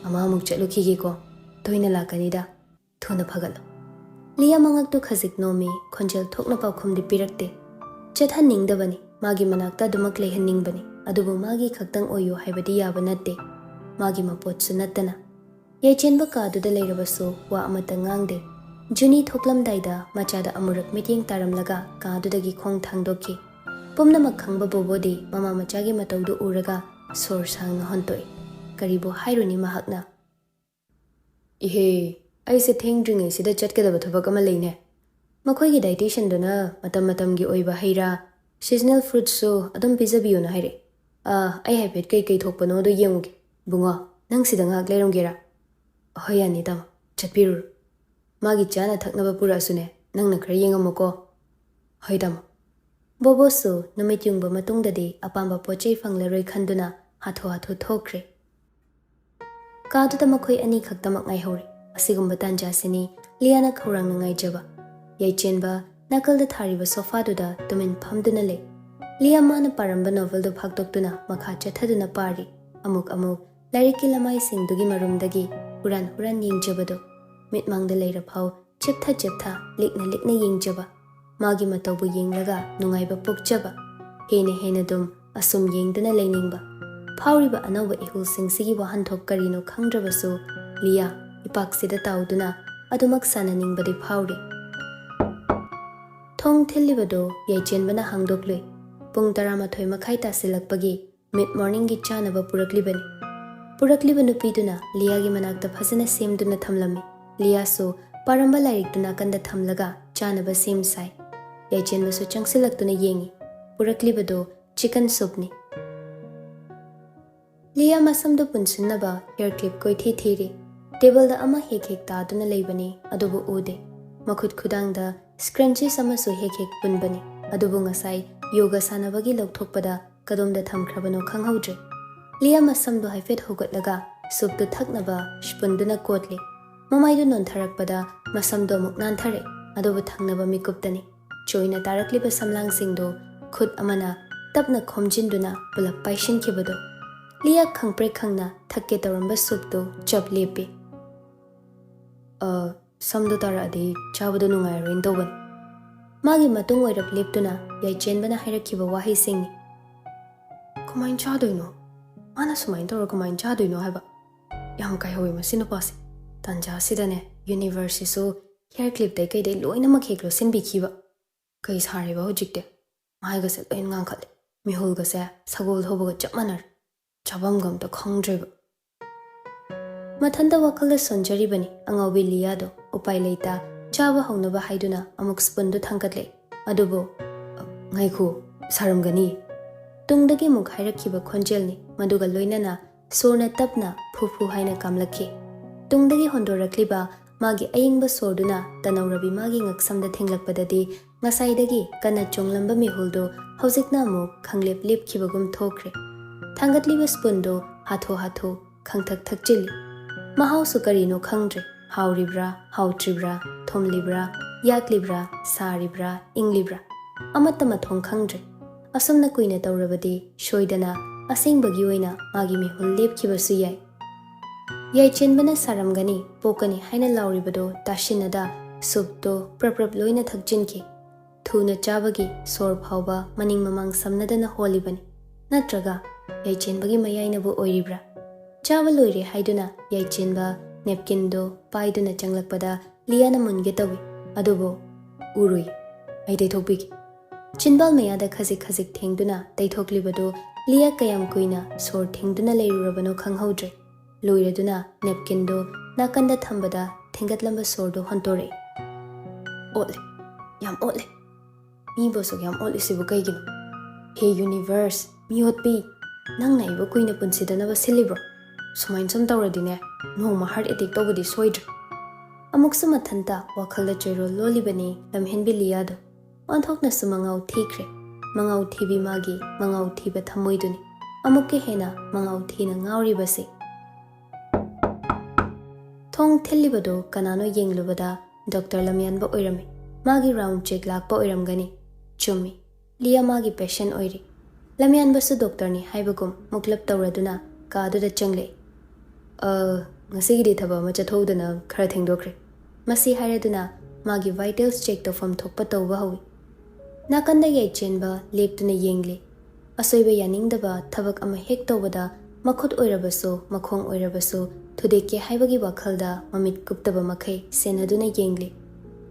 "ꯑꯃ ꯑꯃꯨꯛ ꯆꯠꯂꯨꯈꯤꯒꯦꯀꯣ꯫ ꯇꯣꯏꯅ ꯂꯥꯛꯀꯅꯤꯗ꯫ ꯊꯨꯅ ꯐꯒꯠꯂꯣ꯫" ꯂꯤꯌꯥ ꯃꯉꯛꯇꯨ ꯈꯖꯤꯛ ꯅꯣꯝꯃꯤ, ꯈꯣꯟꯖꯦꯜ ꯊꯣꯛꯅ ꯄꯥꯎꯈꯨꯝꯗꯤ ꯄꯤꯔꯛꯇꯦ꯫ ꯆꯠꯍꯟꯅꯤꯡꯗꯕꯅꯤ, ꯃꯥꯒꯤ ꯃꯅꯥꯛꯇ ꯑꯗꯨꯃꯛ ꯂꯩꯍꯟꯅꯤꯡꯕꯅꯤ, ꯑꯗꯨꯕꯨ ꯃꯥꯒꯤ ꯈꯛꯇꯪ ꯑꯣꯏꯌꯨ ꯍꯥꯏꯕꯗꯤ ꯌꯥꯕ ꯅꯠꯇꯦ, ꯃꯥꯒꯤ ꯃꯄꯣꯠꯁꯨ ꯅꯠꯇꯅ꯫ ꯌꯥꯏꯆꯦꯟꯕ ꯀꯥꯗꯨꯗ ꯂꯩꯔꯕꯁꯨ ꯋꯥ ꯑꯃꯠꯇ ꯉꯥꯡꯗꯦ꯫ ꯖꯨꯅꯤ ꯊꯣꯛꯂꯝꯗꯥꯏꯗ ꯃꯆꯥꯗ ꯑꯃꯨꯔꯛ ꯃꯤꯠꯌꯦꯡ ꯇꯥꯔꯝꯂꯒ ꯀꯥꯗꯨꯗꯒꯤ ꯈꯣꯡ ꯊꯥꯡꯗꯣꯛꯈꯤ꯫ ꯄꯨꯝꯅꯃꯛ ꯈꯪꯕ ꯕꯣꯕꯣꯗꯤ ꯃꯃꯥ ꯃꯆꯥꯒꯤ ꯃꯇꯧꯗꯨ ꯎꯔꯒ ꯁꯣꯔ ꯁꯥꯡꯅ ꯍꯣꯟꯇꯣꯛꯏ꯫ ꯀꯔꯤꯕꯨ ꯍꯥꯏꯔꯨꯅꯤ ꯃꯍꯥꯛꯅ? "ꯏꯍꯦ, ꯑꯩꯁꯦ ꯊꯦꯡꯗ꯭ꯔꯤꯉꯩꯁꯤꯗ ꯆꯠꯀꯗꯕ ꯊꯕꯛ ꯑꯃ ꯂꯩꯅꯦ꯫ ꯃꯈꯣꯏꯒꯤ dietitianꯗꯨꯅ ꯃꯇꯝ ꯃꯇꯝꯒꯤ ꯑꯣꯏꯕ ꯍꯩ ꯔꯥ, seasonal fruitsꯁꯨ ꯑꯗꯨꯝ ꯄꯤꯖꯕꯤꯌꯨꯅ ꯍꯥꯏꯔꯛꯑꯦ꯫ ꯑꯥ, ꯑꯩ ꯍꯥꯏꯐꯦꯠ ꯀꯩ ꯀꯩ ꯊꯣꯛꯄꯅꯣꯗꯣ ꯌꯦꯡꯉꯨꯒꯦ꯫ ꯕꯨꯡꯉꯣ, ꯅꯪ ꯁꯤꯗ ꯉꯥꯏꯍꯥꯛ ꯂꯩꯔꯝꯒꯦꯔꯥ?" "ꯍꯣꯏ, ꯌꯥꯅꯤ ꯇꯥꯃꯣ, ꯆꯠꯄꯤꯔꯨꯔꯣ꯫ ꯃꯥꯒꯤ ꯆꯥꯅ ꯊꯛꯅꯕ ꯄꯨꯔꯛꯑꯁꯨꯅꯦ, ꯅꯪꯅ ꯈꯔ ꯌꯦꯡꯉꯝꯃꯨꯀꯣ꯫" "ꯍꯣꯏ ꯇꯥꯃꯣ꯫" ꯕꯣꯕꯣꯁꯨ ꯅꯨꯃꯤꯠ ꯌꯨꯡꯕ ꯃꯇꯨꯡꯗꯗꯤ ꯑꯄꯥꯝꯕ ꯄꯣꯠ ꯆꯩ ꯐꯪꯂꯔꯣꯏ ꯈꯟꯗꯨꯅ ꯍꯥꯊꯨ ꯍꯥꯊꯨ ꯊꯣꯛꯈ꯭ꯔꯦ꯫ ꯀꯥꯗꯨꯗ ꯃꯈꯣꯏ ꯑꯅꯤ ꯈꯛꯇꯃꯛ ꯉꯥꯏꯍꯧꯔꯦ꯫ ꯑꯁꯤꯒꯨꯝꯕ ꯇꯥꯟꯖꯥꯁꯤꯅꯤ ꯂꯤꯌꯥꯅ ꯈꯧꯔꯥꯡꯅ ꯉꯥꯏꯖꯕ꯫ ꯌꯥꯏꯆꯦꯟꯕ ꯅꯥꯀꯜꯗ ꯊꯥꯔꯤꯕ sofaꯗꯨꯗ ꯇꯨꯃꯤꯟ ꯐꯝꯗꯨꯅ ꯂꯩ꯫ ꯂꯤꯌꯥ ꯃꯥꯅ ꯄꯥꯔꯝꯕ novelꯗꯨ ꯐꯥꯛꯇꯣꯛꯇꯨꯅ ꯃꯈꯥ ꯆꯠꯊꯗꯨꯅ ꯄꯥꯔꯤ꯫ ꯑꯃꯨꯛ ꯑꯃꯨꯛ ꯂꯥꯏꯔꯤꯛꯀꯤ ꯂꯃꯥꯏꯁꯤꯡꯗꯨꯒꯤ ꯃꯔꯨꯝꯗꯒꯤ ꯍꯨꯔꯥꯟ ꯍꯨꯔꯥꯟ ꯌꯦꯡꯖꯕꯗꯨ꯫ ꯃꯤꯠꯃꯥꯡꯗ ꯂꯩꯔꯐꯥꯎ ꯆꯦꯞꯊ ꯆꯦꯞꯊ, ꯂꯤꯛꯅ ꯂꯤꯛꯅ ꯌꯦꯡꯖꯕ꯫ ꯃꯥꯒꯤ ꯃꯇꯧꯕꯨ ꯌꯦꯡꯂꯒ ꯅꯨꯡꯉꯥꯏꯕ ꯄꯣꯛꯆꯕ꯫ ꯍꯦꯟꯅ ꯍꯦꯟꯅ ꯑꯗꯨꯝ ꯑꯁꯨꯝ ꯌꯦꯡꯗꯨꯅ ꯂꯩꯅꯤꯡꯕ꯫ ꯐꯥꯎꯔꯤꯕ ꯑꯅꯧꯕ ꯏꯍꯨꯜꯁꯤꯡꯁꯤꯒꯤ ꯋꯥꯍꯟꯊꯣꯛ ꯀꯔꯤꯅꯣ ꯈꯪꯗ꯭ꯔꯕꯁꯨ, ꯂꯤꯌꯥ ꯏꯄꯥꯛꯁꯤꯗ ꯇꯥꯎꯗꯨꯅ ꯑꯗꯨꯃꯛ ꯁꯥꯟꯅꯅꯤꯡꯕꯗꯤ ꯐꯥꯎꯔꯤ꯫ ꯊꯣꯡ ꯊꯤꯜꯂꯤꯕꯗꯨ ꯌꯥꯏꯆꯦꯟꯕꯅ ꯍꯥꯡꯗꯣꯛꯂꯨꯏ꯫ ꯄꯨꯡ ꯇꯔꯥꯃꯥꯊꯣꯏ ꯃꯈꯥꯏ ꯇꯥꯁꯤꯜꯂꯛꯄꯒꯤ mid morningꯒꯤ ꯆꯥꯅꯕ ꯄꯨꯔꯛꯂꯤꯕꯅꯤ꯫ ꯄꯨꯔꯛꯂꯤꯕ ꯅꯨꯄꯤꯗꯨꯅ ꯂꯤꯌꯥꯒꯤ ꯃꯅꯥꯛꯇ ꯐꯖꯅ ꯁꯦꯝꯗꯨꯅ ꯊꯝꯂꯝꯃꯤ꯫ ꯂꯤꯌꯥꯁꯨ ꯄꯥꯔꯝꯕ ꯂꯥꯏꯔꯤꯛꯇꯨ ꯅꯥꯀꯟꯗ ꯊꯝꯂꯒ ꯆꯥꯅꯕ ꯁꯦꯝ ꯁꯥꯏ꯫ ꯌꯥꯏꯆꯦꯟꯕꯁꯨ ꯆꯪꯁꯤꯜꯂꯛꯇꯨꯅ ꯌꯦꯡꯏ꯫ ꯄꯨꯔꯛꯂꯤꯕꯗꯨ chicken soupꯅꯤ꯫ ꯂꯤꯌꯥ ꯃꯁꯝꯗꯨ ꯄꯨꯟꯁꯤꯟꯅꯕ hair clip ꯀꯣꯏꯊꯤ ꯊꯤꯔꯤ꯫ Tableꯗ ꯑꯃ ꯍꯦꯛ ꯍꯦꯛ ꯇꯥꯗꯨꯅ ꯂꯩꯕꯅꯤ, ꯑꯗꯨꯕꯨ ꯎꯗꯦ꯫ ꯃꯈꯨꯠ ꯈꯨꯗꯥꯡꯗ scrunchies ꯑꯃꯁꯨ ꯍꯦꯛ ꯍꯦꯛ ꯄꯨꯟꯕꯅꯤ, ꯑꯗꯨꯕꯨ ꯉꯁꯥꯏ ꯌꯣꯒ ꯁꯥꯟꯅꯕꯒꯤ ꯂꯧꯊꯣꯛꯄꯗ ꯀꯗꯣꯝꯗ ꯊꯝꯈ꯭ꯔꯕꯅꯣ ꯈꯪꯍꯧꯗ꯭ꯔꯦ꯫ ꯂꯤꯌꯥ ꯃꯁꯝꯗꯨ ꯍꯥꯏꯐꯦꯠ ꯍꯧꯒꯠꯂꯒ soupꯇꯨ ꯊꯛꯅꯕ spoonꯗꯨꯅ ꯀꯣꯠꯂꯤ꯫ ꯃꯃꯥꯏꯗꯨ ꯅꯣꯟꯊꯔꯛꯄꯗ ꯃꯁꯝꯗꯨ ꯑꯃꯨꯛ ꯅꯥꯟꯊꯔꯛꯏ, ꯑꯗꯨꯕꯨ ꯊꯪꯅꯕ ꯃꯤꯀꯨꯞꯇꯅꯤ꯫ ꯆꯣꯏꯅ ꯇꯥꯔꯛꯂꯤꯕ ꯁꯝꯂꯥꯡꯁꯤꯡꯗꯨ ꯈꯨꯠ ꯑꯃꯅ ꯇꯞꯅ ꯈꯣꯝꯖꯤꯟꯗꯨꯅ ꯄꯨꯂꯞ ꯄꯥꯏꯁꯤꯟꯈꯤꯕꯗꯨ꯫ ꯂꯤꯌꯥ ꯈꯪꯄ꯭ꯔꯦꯛ ꯈꯪꯅ ꯊꯛꯀꯦ ꯇꯧꯔꯝꯕ soupꯇꯨ ꯆꯞ ꯂꯦꯞꯄꯤ꯫ "ꯑ, ꯁꯝꯗꯣ ꯇꯥꯔꯛꯑꯗꯤ ꯆꯥꯕꯗꯣ ꯅꯨꯡꯉꯥꯏꯔꯔꯣꯏꯅ ꯇꯧꯕꯅꯤ꯫" ꯃꯥꯒꯤ ꯃꯇꯨꯡ ꯑꯣꯏꯔꯞ ꯂꯦꯞꯇꯨꯅ ꯌꯥꯏꯆꯦꯟꯕꯅ ꯍꯥꯏꯔꯛꯈꯤꯕ ꯋꯥꯍꯩꯁꯤꯡꯅꯤ꯫ "ꯀꯃꯥꯏꯅ ꯆꯥꯗꯣꯏꯅꯣ? ꯃꯥꯅ ꯁꯨꯃꯥꯏꯅ ꯇꯧꯔ ꯀꯃꯥꯏꯅ ꯆꯥꯗꯣꯏꯅꯣ ꯍꯥꯏꯕ? ꯌꯥꯝ ꯀꯥꯏꯍꯧꯋꯤ ꯃꯁꯤ ꯅꯨꯄꯥꯁꯦ꯫ ꯇꯥꯟꯖꯥꯁꯤꯗꯅꯦ universeꯁꯤꯁꯨ hair clipꯇꯩ ꯀꯩꯗꯩ ꯂꯣꯏꯅꯃꯛ ꯍꯦꯛ ꯂꯣꯠꯁꯤꯟꯕꯤꯈꯤꯕ꯫ ꯀꯩ ꯁꯥꯔꯤꯕ ꯍꯧꯖꯤꯛꯇꯤ? ꯃꯥꯏꯒꯁꯦ ꯂꯣꯏ ꯉꯥꯡꯈꯠꯂꯦ꯫ ꯃꯤꯍꯨꯜꯒꯁꯦ ꯁꯒꯣꯜ ꯊꯧꯕꯒ ꯆꯞ ꯃꯥꯟꯅꯔꯦ꯫ ꯆꯥꯐꯝꯒ ꯑꯝꯇ ꯈꯪꯗ꯭ꯔꯦꯕ꯫ ꯃꯊꯟꯇ ꯋꯥꯈꯜꯗ ꯁꯣꯟꯖꯔꯤꯕꯅꯤ ꯑꯉꯥꯎꯕꯤ ꯂꯤꯌꯥꯗꯣ꯫ ꯎꯄꯥꯏ ꯂꯩꯇ ꯆꯥꯕ ꯍꯧꯅꯕ ꯍꯥꯏꯗꯨꯅ ꯑꯃꯨꯛ ꯁ꯭ꯄꯨꯟꯗꯨ ꯊꯥꯡꯒꯠꯂꯦ꯫ ꯑꯗꯨꯕꯨ, "ꯉꯥꯏꯈꯣ, ꯁꯥꯔꯝꯒꯅꯤ?" ꯇꯨꯡꯗꯒꯤ ꯑꯃꯨꯛ ꯍꯥꯏꯔꯛꯈꯤꯕ ꯈꯣꯟꯖꯦꯜꯅꯤ, ꯃꯗꯨꯒ ꯂꯣꯏꯅꯅ ꯁꯣꯔꯅ ꯇꯞꯅ ꯐꯨ ꯐꯨ ꯍꯥꯏꯅ ꯀꯥꯝꯂꯛꯈꯤ꯫ ꯇꯨꯡꯗꯒꯤ ꯍꯣꯟꯗꯣꯔꯛꯂꯤꯕ ꯃꯥꯒꯤ ꯑꯏꯪꯕ ꯁꯣꯔꯗꯨꯅ ꯇꯅꯧꯔꯕꯤ ꯃꯥꯒꯤ ꯉꯛꯁꯝꯗ ꯊꯦꯡꯂꯛꯄꯗꯗꯤ ꯉꯁꯥꯏꯗꯒꯤ ꯀꯟꯅ ꯆꯣꯡꯂꯝꯕ ꯃꯤꯍꯨꯜꯗꯨ ꯍꯧꯖꯤꯛꯅ ꯑꯃꯨꯛ ꯈꯪꯂꯦꯞ ꯂꯦꯞꯈꯤꯕꯒꯨꯝ ꯊꯣꯛꯈ꯭ꯔꯦ꯫ ꯊꯥꯡꯒꯠꯂꯤꯕ ꯁ꯭ꯄꯨꯟꯗꯨ ꯍꯥꯊꯨ ꯍꯥꯊꯨ ꯈꯪꯊꯛ ꯊꯛꯆꯤꯜꯂꯤ꯫ ꯃꯍꯥꯎꯁꯨ ꯀꯔꯤꯅꯣ ꯈꯪꯗ꯭ꯔꯦ꯫ ꯍꯥꯎꯔꯤꯕ꯭ꯔꯥ, ꯍꯥꯎꯇ꯭ꯔꯤꯕ꯭ꯔꯥ, ꯊꯨꯝꯂꯤꯕ꯭ꯔꯥ, ꯌꯥꯛꯂꯤꯕ꯭ꯔꯥ, ꯁꯥꯔꯤꯕ꯭ꯔꯥ, ꯏꯪꯂꯤꯕ꯭ꯔꯥ? ꯑꯃꯠꯇ ꯃꯊꯣꯡ ꯈꯪꯗ꯭ꯔꯦ꯫ ꯑꯁꯨꯝꯅ ꯀꯨꯏꯅ ꯇꯧꯔꯕꯗꯤ ꯁꯣꯏꯗꯅ ꯑꯁꯦꯡꯕꯒꯤ ꯑꯣꯏꯅ ꯃꯥꯒꯤ ꯃꯤꯍꯨꯜ ꯂꯦꯞꯈꯤꯕꯁꯨ ꯌꯥꯏ꯫ ꯌꯥꯏꯆꯦꯟꯕꯅ ꯁꯥꯔꯝꯒꯅꯤ, ꯄꯣꯛꯀꯅꯤ ꯍꯥꯏꯅ ꯂꯥꯎꯔꯤꯕꯗꯨ ꯇꯥꯁꯤꯟꯅꯗ ꯁꯨꯞꯇꯨ ꯄ꯭ꯔꯞ ꯄ꯭ꯔꯞ ꯂꯣꯏꯅ ꯊꯛꯆꯤꯟꯈꯤ꯫ ꯊꯨꯅ ꯆꯥꯕꯒꯤ ꯁꯣꯔ ꯐꯥꯎꯕ ꯃꯅꯤꯡ ꯃꯃꯥꯡ ꯁꯝꯅꯗꯅ ꯍꯣꯜꯂꯤꯕꯅꯤ꯫ ꯅꯠꯇ꯭ꯔꯒ ꯌꯥꯏꯆꯦꯟꯕꯒꯤ ꯃꯌꯥꯏꯅꯕꯨ ꯑꯣꯏꯔꯤꯕ꯭ꯔꯥ? ꯆꯥꯕ ꯂꯣꯏꯔꯦ ꯍꯥꯏꯗꯨꯅ ꯌꯥꯏꯆꯦꯟꯕ ꯅꯦꯞꯀꯤꯟꯗꯨ ꯄꯥꯏꯗꯨꯅ ꯆꯪꯂꯛꯄꯗ ꯂꯤꯌꯥꯅ ꯃꯨꯟꯒꯦ ꯇꯧꯏ꯫ ꯑꯗꯨꯕꯨ, "ꯎꯔꯨꯏ, ꯑꯩ ꯇꯩꯊꯣꯛꯄꯤꯒꯦ"꯫ ꯆꯤꯟꯕꯥꯜ ꯃꯌꯥꯗ ꯈꯖꯤꯛ ꯈꯖꯤꯛ ꯊꯦꯡꯗꯨꯅ ꯇꯩꯊꯣꯛꯂꯤꯕꯗꯨ ꯂꯤꯌꯥ ꯀꯌꯥꯝ ꯀꯨꯏꯅ ꯁꯣꯔ ꯊꯦꯡꯗꯨꯅ ꯂꯩꯔꯨꯔꯕꯅꯣ ꯈꯪꯍꯧꯗ꯭ꯔꯦ꯫ ꯂꯣꯏꯔꯗꯨꯅ ꯅꯦꯞꯀꯤꯟꯗꯨ ꯅꯥꯀꯟꯗ ꯊꯝꯕꯗ ꯊꯦꯡꯒꯠꯂꯝꯕ ꯁꯣꯔꯗꯨ ꯍꯣꯟꯇꯣꯔꯛꯏ꯫ "ꯑꯣꯠꯂꯦ, ꯌꯥꯝ ꯑꯣꯠꯂꯦ꯫ ꯃꯤꯕꯨ ꯑꯁꯨꯛ ꯌꯥꯝ ꯑꯣꯠꯂꯤꯁꯤꯕꯨ ꯀꯩꯒꯤꯅꯣ? ꯍꯦ ꯌꯨꯅꯤꯚꯔꯁ, ꯃꯤꯑꯣꯠꯄꯤ, ꯅꯪꯅ ꯑꯩꯕꯨ ꯀꯨꯏꯅ ꯄꯨꯟꯁꯤꯗꯅꯕ ꯁꯤꯜꯂꯤꯕ꯭ꯔꯣ? ꯁꯨꯃꯥꯏꯅ ꯁꯨꯝ ꯇꯧꯔꯗꯤꯅꯦ, ꯅꯣꯡꯃ ꯍꯥꯔꯠ ꯑꯦꯇꯦꯛ ꯇꯧꯕꯗꯤ ꯁꯣꯏꯗ꯭ꯔꯦ"꯫ ꯑꯃꯨꯛꯁꯨ ꯃꯊꯟꯇ ꯋꯥꯈꯜꯗ ꯆꯣꯏꯔꯣꯜ ꯂꯣꯜꯂꯤꯕꯅꯤ ꯂꯝꯍꯦꯟꯕꯤ ꯂꯤꯌꯥꯗꯣ꯫ ꯑꯣꯟꯊꯣꯛꯅꯁꯨ ꯃꯉꯥꯎ ꯊꯤꯈ꯭ꯔꯦ꯫ ꯃꯉꯥꯎ ꯊꯤꯕꯤ ꯃꯥꯒꯤ ꯃꯉꯥꯎ ꯊꯤꯕ ꯊꯃꯣꯏꯗꯨꯅꯤ ꯑꯃꯨꯛꯀ ꯍꯦꯟꯅ ꯃꯉꯥꯎ ꯊꯤꯅ ꯉꯥꯎꯔꯤꯕꯁꯤ꯫ ꯊꯣꯡ ꯊꯤꯜꯂꯤꯕꯗꯨ ꯀꯅꯥꯅꯣ ꯌꯦꯡꯂꯨꯕꯗ ꯗꯣꯛꯇꯔ ꯂꯝꯌꯥꯟꯕ ꯑꯣꯏꯔꯝꯃꯤ꯫ ꯃꯥꯒꯤ ꯔꯥꯎꯟ ꯆꯦꯛ ꯂꯥꯛꯄ ꯑꯣꯏꯔꯝꯒꯅꯤ꯫ ꯆꯨꯝꯃꯤ, ꯂꯤꯌꯥ ꯃꯥꯒꯤ ꯄꯦꯁꯦꯟ ꯑꯣꯏꯔꯤ꯫ ꯂꯝꯌꯥꯟꯕꯁꯨ ꯗꯣꯛꯇꯔꯅꯤ ꯍꯥꯏꯕꯒꯨꯝ ꯃꯨꯛꯂꯞ ꯇꯧꯔꯗꯨꯅ ꯀꯥꯗꯨꯗ ꯆꯪꯂꯛꯏ꯫ "ꯑ, ꯉꯁꯤꯒꯤꯗꯤ ꯊꯕꯛ ꯑꯃ ꯆꯠꯊꯣꯛꯎꯗꯅ ꯈꯔ ꯊꯦꯡꯗꯣꯛꯈ꯭ꯔꯦ"꯫ ꯃꯁꯤ ꯍꯥꯏꯔꯗꯨꯅ ꯃꯥꯒꯤ ꯚꯥꯏꯇꯦꯜꯁ ꯆꯦꯛ ꯇꯧꯐꯝ ꯊꯣꯛꯄ ꯇꯧꯕ ꯍꯧꯏ꯫ ꯅꯥꯀꯟꯗ ꯌꯥꯏꯆꯦꯟꯕ ꯂꯦꯞꯇꯨꯅ ꯌꯦꯡꯂꯤ꯫ ꯑꯁꯣꯏꯕ ꯌꯥꯅꯤꯡꯗꯕ ꯊꯕꯛ ꯑꯃ ꯍꯦꯛ ꯇꯧꯕꯗ ꯃꯈꯨꯠ ꯑꯣꯏꯔꯕꯁꯨ, ꯃꯈꯣꯡ ꯑꯣꯏꯔꯕꯁꯨ ꯊꯨꯗꯦꯛꯀꯦ ꯍꯥꯏꯕꯒꯤ ꯋꯥꯈꯜꯗ ꯃꯃꯤꯠ ꯀꯨꯞꯇꯕ ꯃꯈꯩ ꯁꯦꯟꯅꯗꯨꯅ ꯌꯦꯡꯂꯤ꯫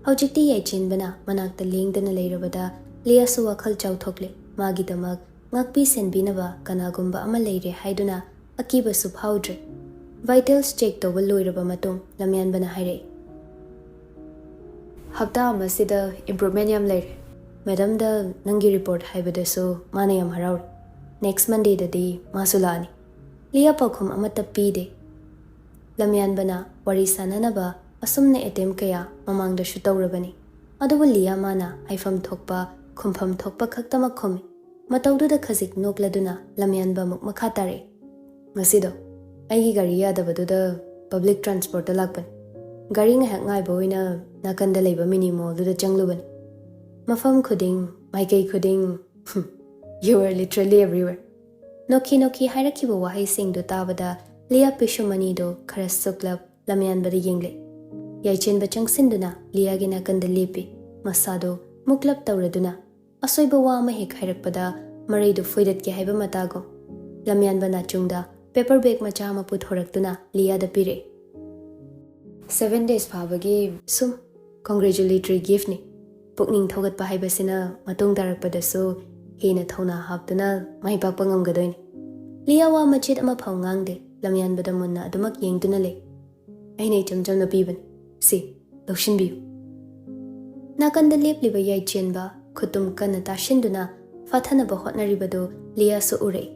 ꯍꯧꯖꯤꯛꯇꯤ ꯌꯥꯏꯆꯦꯟꯕꯅ ꯃꯅꯥꯛꯇ ꯂꯦꯡꯗꯅ ꯂꯩꯔꯕꯗ ꯂꯤꯌꯥꯁꯨ ꯋꯥꯈꯜ ꯆꯥꯎꯊꯣꯛꯂꯦ꯫ ꯃꯥꯒꯤꯗꯃꯛ ꯉꯥꯛꯄꯤ ꯁꯦꯟꯕꯤꯅꯕ ꯀꯅꯥꯒꯨꯝꯕ ꯑꯃ ꯂꯩꯔꯦ ꯍꯥꯏꯗꯨꯅ ꯑꯀꯤꯕꯁꯨ ꯐꯥꯎꯗ꯭ꯔꯦ꯫ ꯚꯥꯏꯇꯦꯜꯁ ꯆꯦꯛ ꯇꯧꯕ ꯂꯣꯏꯔꯕ ꯃꯇꯨꯡ ꯂꯝꯌꯥꯟꯕꯅ ꯍꯥꯏꯔꯛꯏ, "ꯍꯞꯇꯥ ꯑꯃꯁꯤꯗ ꯏꯝꯄ꯭ꯔꯨꯚꯃꯦꯟ ꯌꯥꯝ ꯂꯩꯔꯦ꯫ ꯃꯦꯗꯝꯗ ꯅꯪꯒꯤ ꯔꯤꯄꯣꯔꯠ ꯍꯥꯏꯕꯗꯁꯨ ꯃꯥꯅ ꯌꯥꯝ ꯍꯔꯥꯎꯔꯦ꯫ ꯅꯦꯛꯁ ꯃꯟꯗꯦꯗꯗꯤ ꯃꯥꯁꯨ ꯂꯥꯛꯑꯅꯤ꯫" ꯂꯤꯌꯥ ꯄꯥꯎꯈꯨꯝ ꯑꯃꯠꯇ ꯄꯤꯗꯦ꯫ ꯂꯝꯌꯥꯟꯕꯅ ꯋꯥꯔꯤ ꯁꯥꯟꯅꯅꯕ ꯑꯁꯨꯝꯅ ꯑꯦꯇꯦꯝ ꯀꯌꯥ ꯃꯃꯥꯡꯗꯁꯨ ꯇꯧꯔꯕꯅꯤ꯫ ꯑꯗꯨꯕꯨ ꯂꯤꯌꯥ ꯃꯥꯅ ꯍꯥꯏꯐꯝ ꯊꯣꯛꯄ, ꯈꯨꯝꯐꯝ ꯊꯣꯛꯄ ꯈꯛꯇꯃꯛ ꯈꯨꯝꯃꯤ꯫ ꯃꯇꯧꯗꯨꯗ ꯈꯖꯤꯛ ꯅꯣꯛꯂꯗꯨꯅ ꯂꯝꯌꯥꯟꯕ ꯑꯃꯨꯛ ꯃꯈꯥ ꯇꯥꯔꯛꯏ, "ꯉꯁꯤꯗꯣ ꯑꯩꯒꯤ ꯒꯥꯔꯤ ꯌꯥꯗꯕꯗꯨꯗ ꯄꯕ꯭ꯂꯤꯛ ꯇ꯭ꯔꯥꯟꯁꯄꯣꯔꯠꯇ ꯂꯥꯛꯄꯅꯤ꯫ ꯒꯥꯔꯤ ꯉꯥꯏꯍꯥꯛ ꯉꯥꯏꯕ ꯑꯣꯏꯅ ꯅꯥꯀꯟꯗ ꯂꯩꯕ ꯃꯤꯅꯤ ꯃꯣꯜꯗꯨꯗ ꯆꯪꯂꯨꯕꯅꯤ꯫ ꯃꯐꯝ ꯈꯨꯗꯤꯡ, ꯃꯥꯏꯀꯩ ꯈꯨꯗꯤꯡ, you are literally everywhere꯫" ꯅꯣꯛꯈꯤ ꯅꯣꯛꯈꯤ ꯍꯥꯏꯔꯛꯈꯤꯕ ꯋꯥꯍꯩꯁꯤꯡꯗꯨ ꯇꯥꯕꯗ ꯂꯤꯌꯥ ꯄꯤꯁꯨꯝ ꯑꯅꯤꯗꯨ ꯈꯔ ꯁꯨꯛꯂꯞ ꯂꯝꯌꯥꯟꯕꯗ ꯌꯦꯡꯂꯦ꯫ ꯌꯥꯏꯆꯦꯟꯕ ꯆꯪꯁꯤꯟꯗꯨꯅ ꯂꯤꯌꯥꯒꯤ ꯅꯥꯀꯟꯗ ꯂꯦꯞꯄꯤ꯫ ꯃꯁꯥꯗꯨ ꯃꯨꯛꯂꯞ ꯇꯧꯔꯗꯨꯅ ꯑꯁꯣꯏꯕ ꯋꯥ ꯑꯃ ꯍꯦꯛ ꯍꯥꯏꯔꯛꯄꯗ ꯃꯔꯩꯗꯨ ꯐꯣꯏꯗꯠꯀꯦ ꯍꯥꯏꯕ ꯃꯇꯥꯒꯨꯝ꯫ ꯂꯝꯌꯥꯟꯕ ꯅꯥꯆꯨꯡꯗ ꯄꯦꯄꯔ ꯕꯦꯒ ꯃꯆꯥ ꯑꯃ ꯄꯨꯊꯣꯔꯛꯇꯨꯅ ꯂꯤꯌꯥꯗ ꯄꯤꯔꯛꯏ꯫ "ꯁꯦꯚꯦꯟ ꯗꯦꯖ ꯐꯥꯕꯒꯤ ꯁꯨꯝ ꯀꯣꯡꯒ꯭ꯔꯦꯆꯨꯂꯦꯇꯔꯤ ꯒꯤꯐꯅꯤ꯫ ꯄꯨꯛꯅꯤꯡ ꯊꯧꯒꯠꯄ ꯍꯥꯏꯕꯁꯤꯅ ꯃꯇꯨꯡ ꯇꯥꯔꯛꯄꯗꯁꯨ ꯍꯦꯟꯅ ꯊꯧꯅꯥ ꯍꯥꯞꯇꯨꯅ ꯃꯥꯏ ꯄꯥꯛꯄ ꯉꯝꯒꯗꯣꯏꯅꯤ꯫" ꯂꯤꯌꯥ ꯋꯥ ꯃꯆꯦꯠ ꯑꯃ ꯐꯥꯎ ꯉꯥꯡꯗꯦ꯫ ꯂꯝꯌꯥꯟꯕꯗ ꯃꯨꯟꯅ ꯑꯗꯨꯃꯛ ꯌꯦꯡꯗꯨꯅ ꯂꯩ꯫ "ꯑꯩꯅ ꯏꯆꯝ ꯆꯝꯅ ꯄꯤꯕꯅꯤ꯫ ꯁꯤ, ꯂꯧꯁꯤꯟꯕꯤꯌꯨ꯫" ꯅꯥꯀꯟꯗ ꯂꯦꯞꯂꯤꯕ ꯌꯥꯏꯆꯦꯟꯕ ꯈꯨꯇꯨꯝ ꯀꯟꯅ ꯇꯥꯁꯤꯟꯗꯨꯅ ꯐꯥꯊꯅꯕ ꯍꯣꯠꯅꯔꯤꯕꯗꯨ ꯂꯤꯌꯥꯁꯨ ꯎꯔꯛꯏ꯫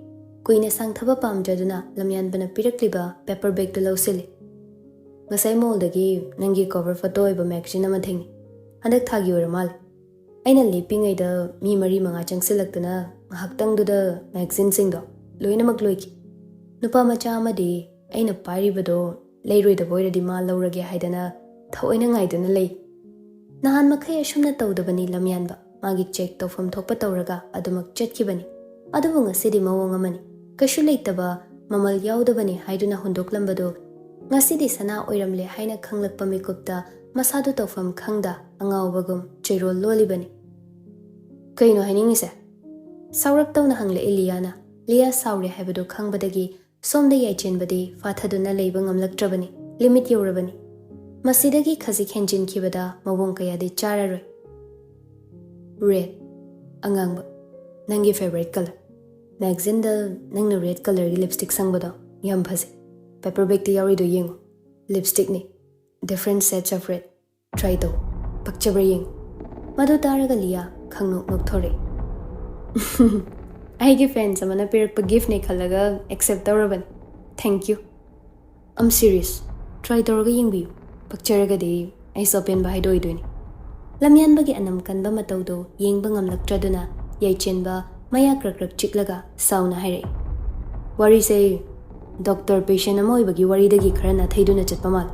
ꯀꯨꯏꯅ ꯁꯥꯡꯊꯕ ꯄꯥꯝꯗ꯭ꯔꯗꯨꯅ ꯂꯝꯌꯥꯟꯕꯅ ꯄꯤꯔꯛꯂꯤꯕ ꯄꯦꯄꯔ ꯕꯦꯒꯇꯨ ꯂꯧꯁꯤꯜꯂꯤ꯫ "ꯉꯁꯥꯏ ꯃꯣꯜꯗꯒꯤ ꯅꯪꯒꯤ ꯀꯣꯚꯔ ꯐꯣꯇꯣ ꯑꯣꯏꯕ ꯃꯦꯒꯥꯖꯤꯟ ꯑꯃ ꯊꯦꯡꯅꯩ꯫ ꯍꯟꯗꯛ ꯊꯥꯒꯤ ꯑꯣꯏꯔ ꯃꯥꯜꯂꯦ꯫ ꯑꯩꯅ ꯂꯦꯞꯄꯤꯉꯩꯗ ꯃꯤ ꯃꯔꯤ ꯃꯉꯥ ꯆꯪꯁꯤꯜꯂꯛꯇꯨꯅ ꯉꯥꯏꯍꯥꯛꯇꯪꯗꯨꯗ ꯃꯦꯒꯥꯖꯤꯟꯁꯤꯡꯗꯣ ꯂꯣꯏꯅꯃꯛ ꯂꯣꯏꯈꯤ꯫ ꯅꯨꯄꯥ ꯃꯆꯥ ꯑꯃꯗꯤ ꯑꯩꯅ ꯄꯥꯏꯔꯤꯕꯗꯣ ꯂꯩꯔꯣꯏꯗꯕ ꯑꯣꯏꯔꯗꯤ ꯃꯥ ꯂꯧꯔꯒꯦ ꯍꯥꯏꯗꯅ ꯊꯑꯣꯏꯅ ꯉꯥꯏꯗꯨꯅ ꯂꯩ꯫ ꯅꯍꯥꯟ ꯃꯈꯩ ꯑꯁꯨꯝꯅ ꯇꯧꯗꯕꯅꯤ ꯂꯝꯌꯥꯟꯕ꯫ ꯃꯥꯒꯤ ꯆꯦꯛ ꯇꯧꯐꯝ ꯊꯣꯛꯄ ꯇꯧꯔꯒ ꯑꯗꯨꯃꯛ ꯆꯠꯈꯤꯕꯅꯤ꯫ ꯑꯗꯨꯕꯨ ꯉꯁꯤꯗꯤ ꯃꯑꯣꯡ ꯑꯃꯅꯤ꯫ ꯀꯩꯁꯨ ꯂꯩꯇꯕ, ꯃꯃꯜ ꯌꯥꯎꯗꯕꯅꯤ ꯍꯥꯏꯗꯨꯅ ꯍꯨꯟꯗꯣꯛꯂꯝꯕꯗꯨ ꯉꯁꯤꯗꯤ ꯁꯅꯥ ꯑꯣꯏꯔꯝꯂꯦ ꯍꯥꯏꯅ ꯈꯪꯂꯛꯄ ꯃꯤꯀꯨꯞꯇ ꯃꯁꯥꯗꯨ ꯇꯧꯐꯝ ꯈꯪꯗ ꯑꯉꯥꯎꯕꯒꯨꯝ ꯆꯩꯔꯣꯜ ꯂꯣꯜꯂꯤꯕꯅꯤ꯫ "ꯀꯩꯅꯣ ꯍꯥꯏꯅꯤꯡꯉꯤꯁꯦ?" ꯁꯥꯎꯔꯞ ꯇꯧꯅ ꯍꯪꯂꯛꯏ ꯂꯤꯌꯥꯅ꯫ ꯂꯤꯌꯥ ꯁꯥꯎꯔꯦ ꯍꯥꯏꯕꯗꯨ ꯈꯪꯕꯗꯒꯤ ꯁꯣꯝꯗ ꯌꯥꯏꯆꯦꯟꯕꯗꯤ ꯐꯥꯊꯗꯨꯅ ꯂꯩꯕ ꯉꯝꯂꯛꯇ꯭ꯔꯕꯅꯤ꯫ ꯂꯤꯃꯤꯠ ꯌꯧꯔꯕꯅꯤ꯫ ꯃꯁꯤꯗꯒꯤ ꯈꯖꯤꯛ ꯍꯦꯟꯖꯤꯟꯈꯤꯕꯗ ꯃꯑꯣꯡ ꯀꯌꯥꯗꯤ ꯆꯥꯔꯔꯣꯏ꯫ "ꯔꯦꯗ, ꯑꯉꯥꯡꯕ, ꯅꯪꯒꯤ ꯐꯦꯚꯔꯥꯏꯠ ꯀꯂꯔ꯫ ꯃꯦꯒꯥꯖꯤꯟꯗ ꯅꯪꯅ ꯔꯦꯗ ꯀꯂꯔꯒꯤ ꯂꯤꯞꯁꯇꯤꯛ ꯁꯪꯕꯗꯣ ꯌꯥꯝ ꯐꯖꯩ꯫ ꯄꯦꯄꯔ ꯕꯦꯒꯇ ꯌꯥꯎꯔꯤꯗꯣ ꯌꯦꯡꯉꯣ, ꯂꯤꯞꯁꯇꯤꯛꯅꯤ, different sets of red. Try ꯇꯧ, ꯄꯛꯆꯕ꯭ꯔꯥ ꯌꯦꯡꯉꯨ꯫ ꯃꯗꯨ ꯇꯥꯔꯒ ꯂꯤꯌꯥ ꯈꯪꯅꯣꯛ ꯅꯣꯛꯊꯣꯔꯛꯏ꯫ ꯑꯩꯒꯤ ꯐꯦꯟꯁ ꯑꯃꯅ ꯄꯤꯔꯛꯄ ꯒꯤꯐꯅꯦ ꯈꯜꯂꯒ ꯑꯦꯛꯁꯦꯞ ꯇꯧꯔꯕꯅꯤ꯫ Thank you. Um serious, try ꯇꯧꯔꯒ ꯌꯦꯡꯕꯤꯌꯨ, ꯄꯛꯆꯔꯒꯗꯤ ꯑꯩꯁꯨ ꯑꯄꯦꯟꯕ ꯍꯥꯏꯗꯣ ꯑꯣꯏꯗꯣꯏꯅꯤ꯫ ꯂꯝꯌꯥꯟꯕꯒꯤ ꯑꯅꯝ ꯀꯟꯕ ꯃꯇꯧꯗꯣ ꯌꯦꯡꯕ ꯉꯝꯂꯛꯇ꯭ꯔꯗꯨꯅ ꯌꯥꯏꯆꯦꯟꯕ ꯃꯌꯥ ꯀ꯭ꯔꯛ ꯀ꯭ꯔꯛ ꯆꯤꯛꯂꯒ ꯁꯥꯎꯅ ꯍꯥꯏꯔꯛꯏ꯫ ꯋꯥꯔꯤꯁꯦ ꯗꯣꯛꯇꯔ ꯄꯦꯁꯦꯟ ꯑꯃ ꯑꯣꯏꯕꯒꯤ ꯋꯥꯔꯤꯗꯒꯤ ꯈꯔ ꯅꯥꯊꯩꯗꯨꯅ ꯆꯠꯄ ꯃꯥꯜꯂꯤ꯫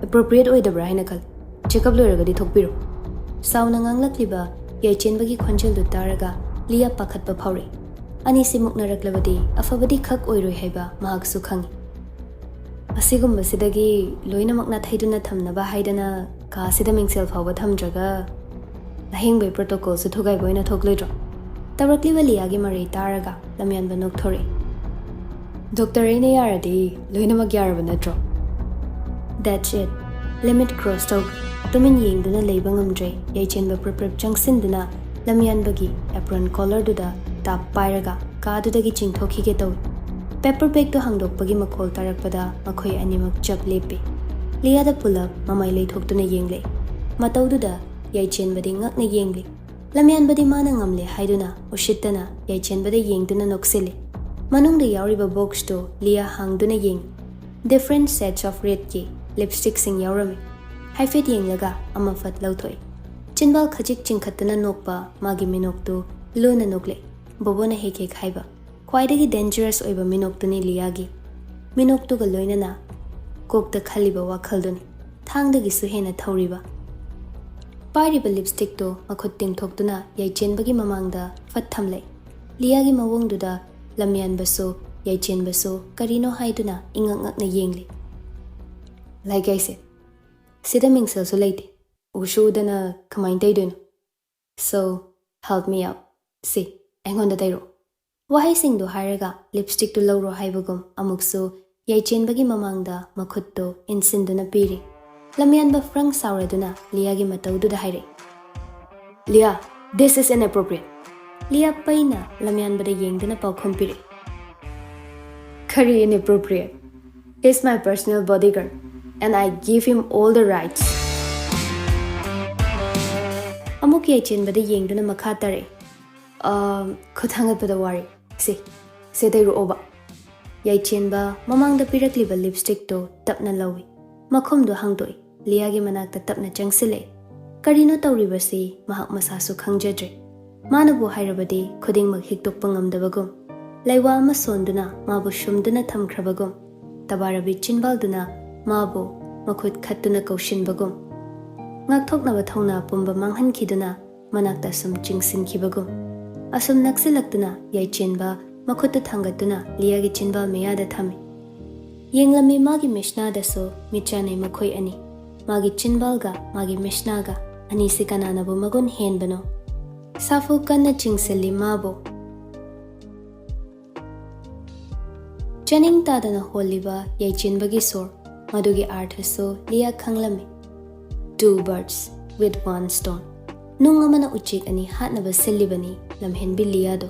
ꯑꯦꯄ꯭ꯔꯣꯄ꯭ꯔꯤꯌꯦꯠ ꯑꯣꯏꯗꯕ꯭ꯔꯥ ꯍꯥꯏꯅ ꯈꯜꯂꯤ꯫ ꯆꯦꯛꯑꯞ ꯂꯣꯏꯔꯒꯗꯤ ꯊꯣꯛꯄꯤꯔꯣ꯫ ꯁꯥꯎꯅ ꯉꯥꯡꯂꯛꯂꯤꯕ ꯌꯥꯏꯆꯦꯟꯕꯒꯤ ꯈꯣꯟꯖꯦꯜꯗꯨ ꯇꯥꯔꯒ ꯂꯤꯌꯥ ꯄꯥꯈꯠꯄ ꯐꯥꯎꯔꯛꯏ꯫ ꯑꯅꯤꯁꯤ ꯃꯨꯛꯅꯔꯛꯂꯕꯗꯤ ꯑꯐꯕꯗꯤ ꯈꯛ ꯑꯣꯏꯔꯣꯏ ꯍꯥꯏꯕ ꯃꯍꯥꯛꯁꯨ ꯈꯪꯏ꯫ ꯑꯁꯤꯒꯨꯝꯕꯁꯤꯗꯒꯤ ꯂꯣꯏꯅꯃꯛ ꯅꯥꯊꯩꯗꯨꯅ ꯊꯝꯅꯕ ꯍꯥꯏꯗꯅ ꯀꯥꯁꯤꯗ ꯃꯤꯡꯁꯦꯜ ꯐꯥꯎꯕ ꯊꯝꯗ꯭ꯔꯒ ꯂꯥꯌꯦꯡꯕꯒꯤ ꯄ꯭ꯔꯣꯇꯣꯀꯣꯜꯁꯨ ꯊꯨꯒꯥꯏꯕ ꯑꯣꯏꯅ ꯊꯣꯛꯂꯣꯏꯗ꯭ꯔꯣ? ꯇꯧꯔꯛꯂꯤꯕ ꯂꯤꯌꯥꯒꯤ ꯃꯔꯩ ꯇꯥꯔꯒ ꯂꯝꯌꯥꯟꯕ ꯅꯣꯛꯊꯣꯔꯛꯏ꯫ ꯗꯣꯛꯇꯔ, ꯑꯩꯅ ꯌꯥꯔꯗꯤ ꯂꯣꯏꯅꯃꯛ ꯌꯥꯔꯕ ꯅꯠꯇ꯭ꯔꯣ? That's it. ꯂꯤꯃꯤꯠ ꯀ꯭ꯔꯣꯁ ꯇꯧꯈ꯭ꯔꯦ꯫ ꯇꯨꯃꯤꯟ ꯌꯦꯡꯗꯨꯅ ꯂꯩꯕ ꯉꯝꯗ꯭ꯔꯦ꯫ ꯌꯥꯏꯆꯦꯟꯕ ꯄ꯭ꯔꯞ ꯄ꯭ꯔꯞ ꯆꯪꯁꯤꯟꯗꯨꯅ ꯂꯝꯌꯥꯟꯕꯒꯤ ꯑꯦꯄ꯭ꯔꯣꯟ ꯀꯣꯂꯔꯗꯨꯗ ꯇꯥꯞ ꯄꯥꯏꯔꯒ ꯀꯥꯗꯨꯗꯒꯤ ꯆꯤꯡꯊꯣꯛꯈꯤꯒꯦ ꯇꯧꯏ꯫ ꯄꯦꯄꯔ ꯕꯦꯒꯇꯨ ꯍꯥꯡꯗꯣꯛꯄꯒꯤ ꯃꯈꯣꯜ ꯇꯥꯔꯛꯄꯗ ꯃꯈꯣꯏ ꯑꯅꯤꯃꯛ ꯆꯞ ꯂꯦꯞꯄꯤ꯫ ꯂꯤꯌꯥꯗ ꯄꯨꯂꯞ ꯃꯃꯥꯏ ꯂꯩꯊꯣꯛꯇꯨꯅ ꯌꯦꯡꯂꯦ꯫ ꯃꯇꯧꯗꯨꯗ ꯌꯥꯏꯆꯦꯟꯕꯗꯤ ꯉꯛꯅ ꯌꯦꯡꯂꯤ꯫ ꯂꯝꯌꯥꯟꯕꯗꯤ ꯃꯥꯅ ꯉꯝꯂꯦ ꯍꯥꯏꯗꯨꯅ ꯎꯁꯤꯠꯇꯅ ꯌꯥꯏꯆꯦꯟꯕꯗ ꯌꯦꯡꯗꯨꯅ ꯅꯣꯛꯁꯤꯜꯂꯤ꯫ ꯃꯅꯨꯡꯗ ꯌꯥꯎꯔꯤꯕ ꯕꯣꯛꯁꯇꯨ ꯂꯤꯌꯥ ꯍꯥꯡꯗꯨꯅ ꯌꯦꯡꯉꯤ꯫ ꯗꯤꯐ꯭ꯔꯦꯟꯠ ꯁꯦꯠꯁ ꯑꯣꯐ ꯔꯦꯗꯀꯤ ꯂꯤꯞꯁꯇꯤꯛꯁꯤꯡ ꯌꯥꯎꯔꯝꯃꯤ꯫ ꯍꯥꯏꯐꯦꯠ ꯌꯦꯡꯂꯒ ꯑꯃ ꯐꯠ ꯂꯧꯊꯣꯛꯏ꯫ ꯆꯤꯟꯕꯥꯜ ꯈꯖꯤꯛ ꯆꯤꯡꯈꯠꯇꯨꯅ ꯅꯣꯛꯄ ꯃꯥꯒꯤ ꯃꯤꯅꯣꯛꯇꯨ ꯂꯨꯅ ꯅꯣꯛꯂꯦ꯫ ꯕꯣꯕꯣꯅ ꯍꯦꯛ ꯍꯦꯛ ꯍꯥꯏꯕ, ꯈ꯭ꯋꯥꯏꯗꯒꯤ ꯗꯦꯟꯖꯔꯁ ꯑꯣꯏꯕ ꯃꯤꯅꯣꯛꯇꯨꯅꯤ ꯂꯤꯌꯥꯒꯤ꯫ ꯃꯤꯅꯣꯛꯇꯨꯒ ꯂꯣꯏꯅꯅ ꯀꯣꯛꯇ ꯈꯜꯂꯤꯕ ꯋꯥꯈꯜꯗꯨꯅꯤ ꯊꯥꯡꯗꯒꯤꯁꯨ ꯍꯦꯟꯅ ꯊꯧꯔꯤꯕ꯫ ꯄꯥꯏꯔꯤꯕ ꯂꯤꯞꯁꯇꯤꯛꯇꯨ ꯃꯈꯨꯠ ꯇꯤꯡꯊꯣꯛꯇꯨꯅ ꯌꯥꯏꯆꯦꯟꯕꯒꯤ ꯃꯃꯥꯡꯗ ꯐꯠ ꯊꯝꯂꯦ꯫ ꯂꯤꯌꯥꯒꯤ ꯃꯑꯣꯡꯗꯨꯗ ꯂꯝꯌꯥꯟꯕꯁꯨ ꯌꯥꯏꯆꯦꯟꯕꯁꯨ ꯀꯔꯤꯅꯣ ꯍꯥꯏꯗꯨꯅ ꯏꯉꯛ ꯉꯛꯅ ꯌꯦꯡꯂꯤ꯫ ꯂꯥꯏꯀꯥꯏꯁꯦ, ꯁꯤꯗ ꯃꯤꯡꯁꯦꯜꯁꯨ ꯂꯩꯇꯦ, ꯎꯁꯨ ꯎꯗꯅ ꯀꯃꯥꯏꯅ ꯇꯩꯗꯣꯏꯅꯣ? So, help me out. ꯁꯤ, ꯑꯩꯉꯣꯟꯗ ꯇꯩꯔꯛꯑꯣ꯫ ꯋꯥꯍꯩꯁꯤꯡꯗꯨ ꯍꯥꯏꯔꯒ ꯂꯤꯞꯁꯇꯤꯛꯇꯨ ꯂꯧꯔꯣ ꯍꯥꯏꯕꯒꯨꯝ ꯑꯃꯨꯛꯁꯨ ꯌꯥꯏꯆꯦꯟꯕꯒꯤ ꯃꯃꯥꯡꯗ ꯃꯈꯨꯠꯇꯨ ꯏꯟꯁꯤꯟꯗꯨꯅ ꯄꯤꯔꯤ꯫ ꯂꯝꯌꯥꯟꯕ ꯐ꯭ꯔꯪ ꯁꯥꯎꯔꯗꯨꯅ ꯂꯤꯌꯥꯒꯤ ꯃꯇꯧꯗꯨꯗ ꯍꯥꯏꯔꯛꯏ, "Lia, this is inappropriate. Lia ꯄꯩꯅ ꯂꯝꯌꯥꯟꯕꯗ ꯌꯦꯡꯗꯨꯅ ꯄꯥꯎꯈꯨꯝ ꯄꯤꯔꯛꯏ, "Kari inappropriate. He's my personal bodyguard and I give him all the rights." ꯑꯃꯨꯛ ꯌꯥꯏꯆꯦꯟꯕꯗ ꯌꯦꯡꯗꯨꯅ ꯃꯈꯥ ꯇꯥꯔꯛꯏ, "ꯑ, ꯈꯨꯠ ꯊꯥꯡꯒꯠꯄꯗ ꯋꯥꯔꯦ꯫ ꯁꯦ, ꯁꯦ ꯇꯩꯔꯛꯑꯣꯕ꯫" ꯌꯥꯏꯆꯦꯟꯕ ꯃꯃꯥꯡꯗ ꯄꯤꯔꯛꯂꯤꯕ ꯂꯤꯞꯁꯇꯤꯛꯇꯨ ꯇꯞꯅ ꯂꯧꯏ꯫ ꯃꯈꯨꯝꯗꯨ ꯍꯥꯡꯗꯣꯛꯏ꯫ ꯂꯤꯌꯥꯒꯤ ꯃꯅꯥꯛꯇ ꯇꯞꯅ ꯆꯪꯁꯤꯜꯂꯛꯏ꯫ ꯀꯔꯤꯅꯣ ꯇꯧꯔꯤꯕꯁꯤ ꯃꯍꯥꯛ ꯃꯁꯥꯁꯨ ꯈꯪꯖꯗ꯭ꯔꯦ꯫ ꯃꯥꯅꯕꯨ ꯍꯥꯏꯔꯕꯗꯤ ꯈꯨꯗꯤꯡꯃꯛ ꯍꯤꯛꯇꯣꯛꯄ ꯉꯝꯗꯕꯒꯨꯝ, ꯂꯩꯋꯥ ꯑꯃ ꯁꯣꯟꯗꯨꯅ ꯃꯥꯕꯨ ꯁꯨꯝꯗꯨꯅ ꯊꯝꯈ꯭ꯔꯕꯒꯨꯝ, ꯇꯕꯥꯔꯕꯤ ꯆꯤꯟꯕꯥꯜꯗꯨꯅ ꯃꯥꯕꯨ ꯃꯈꯨꯠ ꯈꯠꯇꯨꯅ ꯀꯧꯁꯤꯟꯕꯒꯨꯝ꯫ ꯉꯥꯛꯊꯣꯛꯅꯕ ꯊꯧꯅꯥ ꯄꯨꯝꯕ ꯃꯥꯡꯍꯟꯈꯤꯗꯨꯅ ꯃꯅꯥꯛꯇ ꯑꯁꯨꯝ ꯆꯤꯡꯁꯤꯟꯈꯤꯕꯒꯨꯝ꯫ ꯑꯁꯨꯝ ꯅꯛꯁꯤꯜꯂꯛꯇꯨꯅ ꯌꯥꯏꯆꯦꯟꯕ ꯃꯈꯨꯠꯇꯨ ꯊꯥꯡꯒꯠꯇꯨꯅ ꯂꯤꯌꯥꯒꯤ ꯆꯤꯟꯕꯥꯜ ꯃꯌꯥꯗ ꯊꯝꯃꯤ꯫ ꯌꯦꯡꯂꯝꯃꯤ ꯃꯥꯒꯤ ꯃꯤꯁꯅꯥꯗꯁꯨ ꯃꯤꯠꯆꯥꯟꯅꯩ ꯃꯈꯣꯏ ꯑꯅꯤ꯫ ꯃꯥꯒꯤ ꯆꯤꯟꯕꯥꯜꯒ ꯃꯥꯒꯤ ꯃꯤꯁꯅꯥꯒ ꯑꯅꯤꯁꯤ ꯀꯅꯥꯅꯕꯨ ꯃꯒꯨꯟ ꯍꯦꯟꯕꯅꯣ? ꯁꯥꯐꯨ ꯀꯟꯅ ꯆꯤꯡꯁꯤꯜꯂꯤ ꯃꯥꯕꯨ꯫ ꯆꯥꯅꯤꯡ ꯇꯥꯗꯅ ꯍꯣꯜꯂꯤꯕ ꯌꯥꯏꯆꯦꯟꯕꯒꯤ ꯁꯣꯔ, ꯃꯗꯨꯒꯤ ꯑꯥꯔꯊꯁꯨ Lia ꯈꯪꯂꯝꯃꯤ꯫ Two birds with one stone. ꯅꯨꯡ ꯑꯃꯅ ꯎꯆꯦꯛ ꯑꯅꯤ ꯍꯥꯠꯅꯕ ꯁꯤꯜꯂꯤꯕꯅꯤ ꯂꯝꯍꯦꯟꯕꯤ ꯂꯤꯌꯥꯗꯣ꯫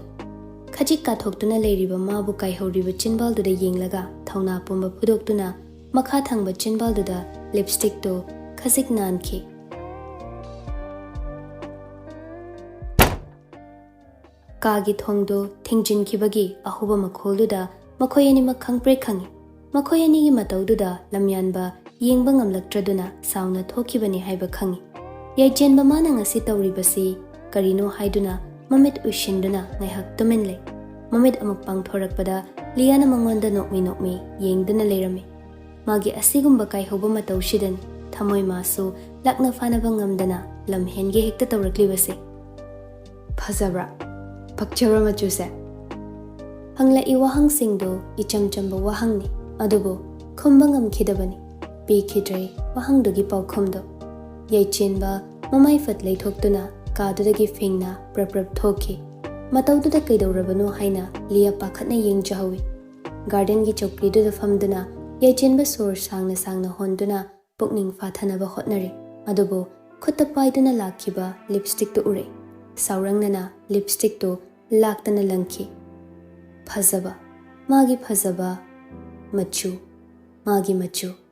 ꯈꯖꯤꯛ ꯀꯥꯊꯣꯛꯇꯨꯅ ꯂꯩꯔꯤꯕ ꯃꯥꯕꯨ ꯀꯥꯏꯍꯧꯔꯤꯕ ꯆꯤꯟꯕꯥꯜꯗꯨꯗ ꯌꯦꯡꯂꯒ ꯊꯧꯅꯥ ꯄꯨꯝꯕ ꯐꯨꯗꯣꯛꯇꯨꯅ ꯃꯈꯥ ꯊꯪꯕ ꯆꯤꯟꯕꯥꯜꯗꯨꯗ ꯂꯤꯞꯁꯇꯤꯛꯇꯨ ꯈꯖꯤꯛ ꯅꯥꯟꯈꯤ꯫ ꯀꯥꯒꯤ ꯊꯣꯡꯗꯨ ꯊꯤꯡꯖꯤꯟꯈꯤꯕꯒꯤ ꯑꯍꯧꯕ ꯃꯈꯣꯜꯗꯨꯗ ꯃꯈꯣꯏ ꯑꯅꯤꯃꯛ ꯈꯪꯄ꯭ꯔꯦꯛ ꯈꯪꯏ꯫ ꯃꯈꯣꯏ ꯑꯅꯤꯒꯤ ꯃꯇꯧꯗꯨꯗ ꯂꯝꯌꯥꯟꯕ ꯌꯦꯡꯕ ꯉꯝꯂꯛꯇ꯭ꯔꯗꯨꯅ ꯁꯥꯎꯅ ꯊꯣꯛꯈꯤꯕꯅꯤ ꯍꯥꯏꯕ ꯈꯪꯏ꯫ ꯌꯥꯏꯆꯦꯟꯕ ꯃꯥꯅ ꯉꯁꯤ ꯇꯧꯔꯤꯕꯁꯤ ꯀꯔꯤꯅꯣ ꯍꯥꯏꯗꯨꯅ ꯃꯃꯤꯠ ꯎꯏꯁꯤꯟꯗꯨꯅ ꯉꯥꯏꯍꯥꯛ ꯇꯨꯃꯤꯟ ꯂꯩ꯫ ꯃꯃꯤꯠ ꯑꯃꯨꯛ ꯄꯥꯡꯊꯣꯔꯛꯄꯗ ꯂꯤꯌꯥꯅ ꯃꯉꯣꯟꯗ ꯅꯣꯛꯃꯤ ꯅꯣꯛꯃꯤ ꯌꯦꯡꯗꯨꯅ ꯂꯩꯔꯝꯃꯤ꯫ ꯃꯥꯒꯤ ꯑꯁꯤꯒꯨꯝꯕ ꯀꯥꯏꯍꯧꯕ ꯃꯇꯧꯁꯤꯗꯅꯤ ꯊꯃꯣꯏ ꯃꯥꯁꯨ ꯂꯥꯛꯅ ꯐꯥꯅꯕ ꯉꯝꯗꯅ ꯂꯝꯍꯦꯟꯒꯦ ꯍꯦꯛꯇ ꯇꯧꯔꯛꯂꯤꯕꯁꯦ꯫ "ꯐꯖꯕ꯭ꯔꯥ? ꯄꯛꯆꯕ꯭ꯔꯥ ꯃꯆꯨꯁꯦ?" ꯍꯪꯂꯛꯏ ꯋꯥꯍꯪꯁꯤꯡꯗꯨ ꯏꯆꯝ ꯆꯝꯕ ꯋꯥꯍꯪꯅꯤ, ꯑꯗꯨꯕꯨ ꯈꯨꯝꯕ ꯉꯝꯈꯤꯗꯕꯅꯤ꯫ ꯄꯤꯈꯤꯗ꯭ꯔꯦ ꯋꯥꯍꯪꯗꯨꯒꯤ ꯄꯥꯎꯈꯨꯝꯗꯨ꯫ ꯌꯥꯏꯆꯦꯟꯕ ꯃꯃꯥꯏ ꯐꯠ ꯂꯩꯊꯣꯛꯇꯨꯅ ꯀꯥꯗꯨꯗꯒꯤ ꯐꯤꯡꯅ ꯄ꯭ꯔꯞ ꯄ꯭ꯔꯞ ꯊꯣꯛꯈꯤ꯫ ꯃꯇꯧꯗꯨꯗ ꯀꯩꯗꯧꯔꯕꯅꯣ ꯍꯥꯏꯅ ꯂꯤꯌꯥ ꯄꯥꯈꯠꯅ ꯌꯦꯡꯖꯍꯧꯏ꯫ ꯒꯥꯔꯗꯦꯟꯒꯤ ꯆꯧꯀ꯭ꯔꯤꯗꯨꯗ ꯐꯝꯗꯨꯅ ꯌꯥꯏꯆꯦꯟꯕ ꯁꯣꯔ ꯁꯥꯡꯅ ꯁꯥꯡꯅ ꯍꯣꯟꯗꯨꯅ ꯄꯨꯛꯅꯤꯡ ꯐꯥꯊꯅꯕ ꯍꯣꯠꯅꯔꯤ꯫ ꯑꯗꯨꯕꯨ ꯈꯨꯠꯇ ꯄꯥꯏꯗꯨꯅ ꯂꯥꯛꯈꯤꯕ ꯂꯤꯞꯁꯇꯤꯛꯇꯨ ꯎꯔꯛꯏ꯫ ꯁꯥꯎꯔꯪꯅꯅ ꯂꯤꯞꯁ꯭ꯇꯤꯛꯇꯨ ꯂꯥꯛꯇꯅ ꯂꯪꯈꯤ꯫ ꯐꯖꯕ, ꯃꯥꯒꯤ ꯐꯖꯕ, ꯃꯆꯨ, ꯃꯥꯒꯤ ꯃꯆꯨ꯫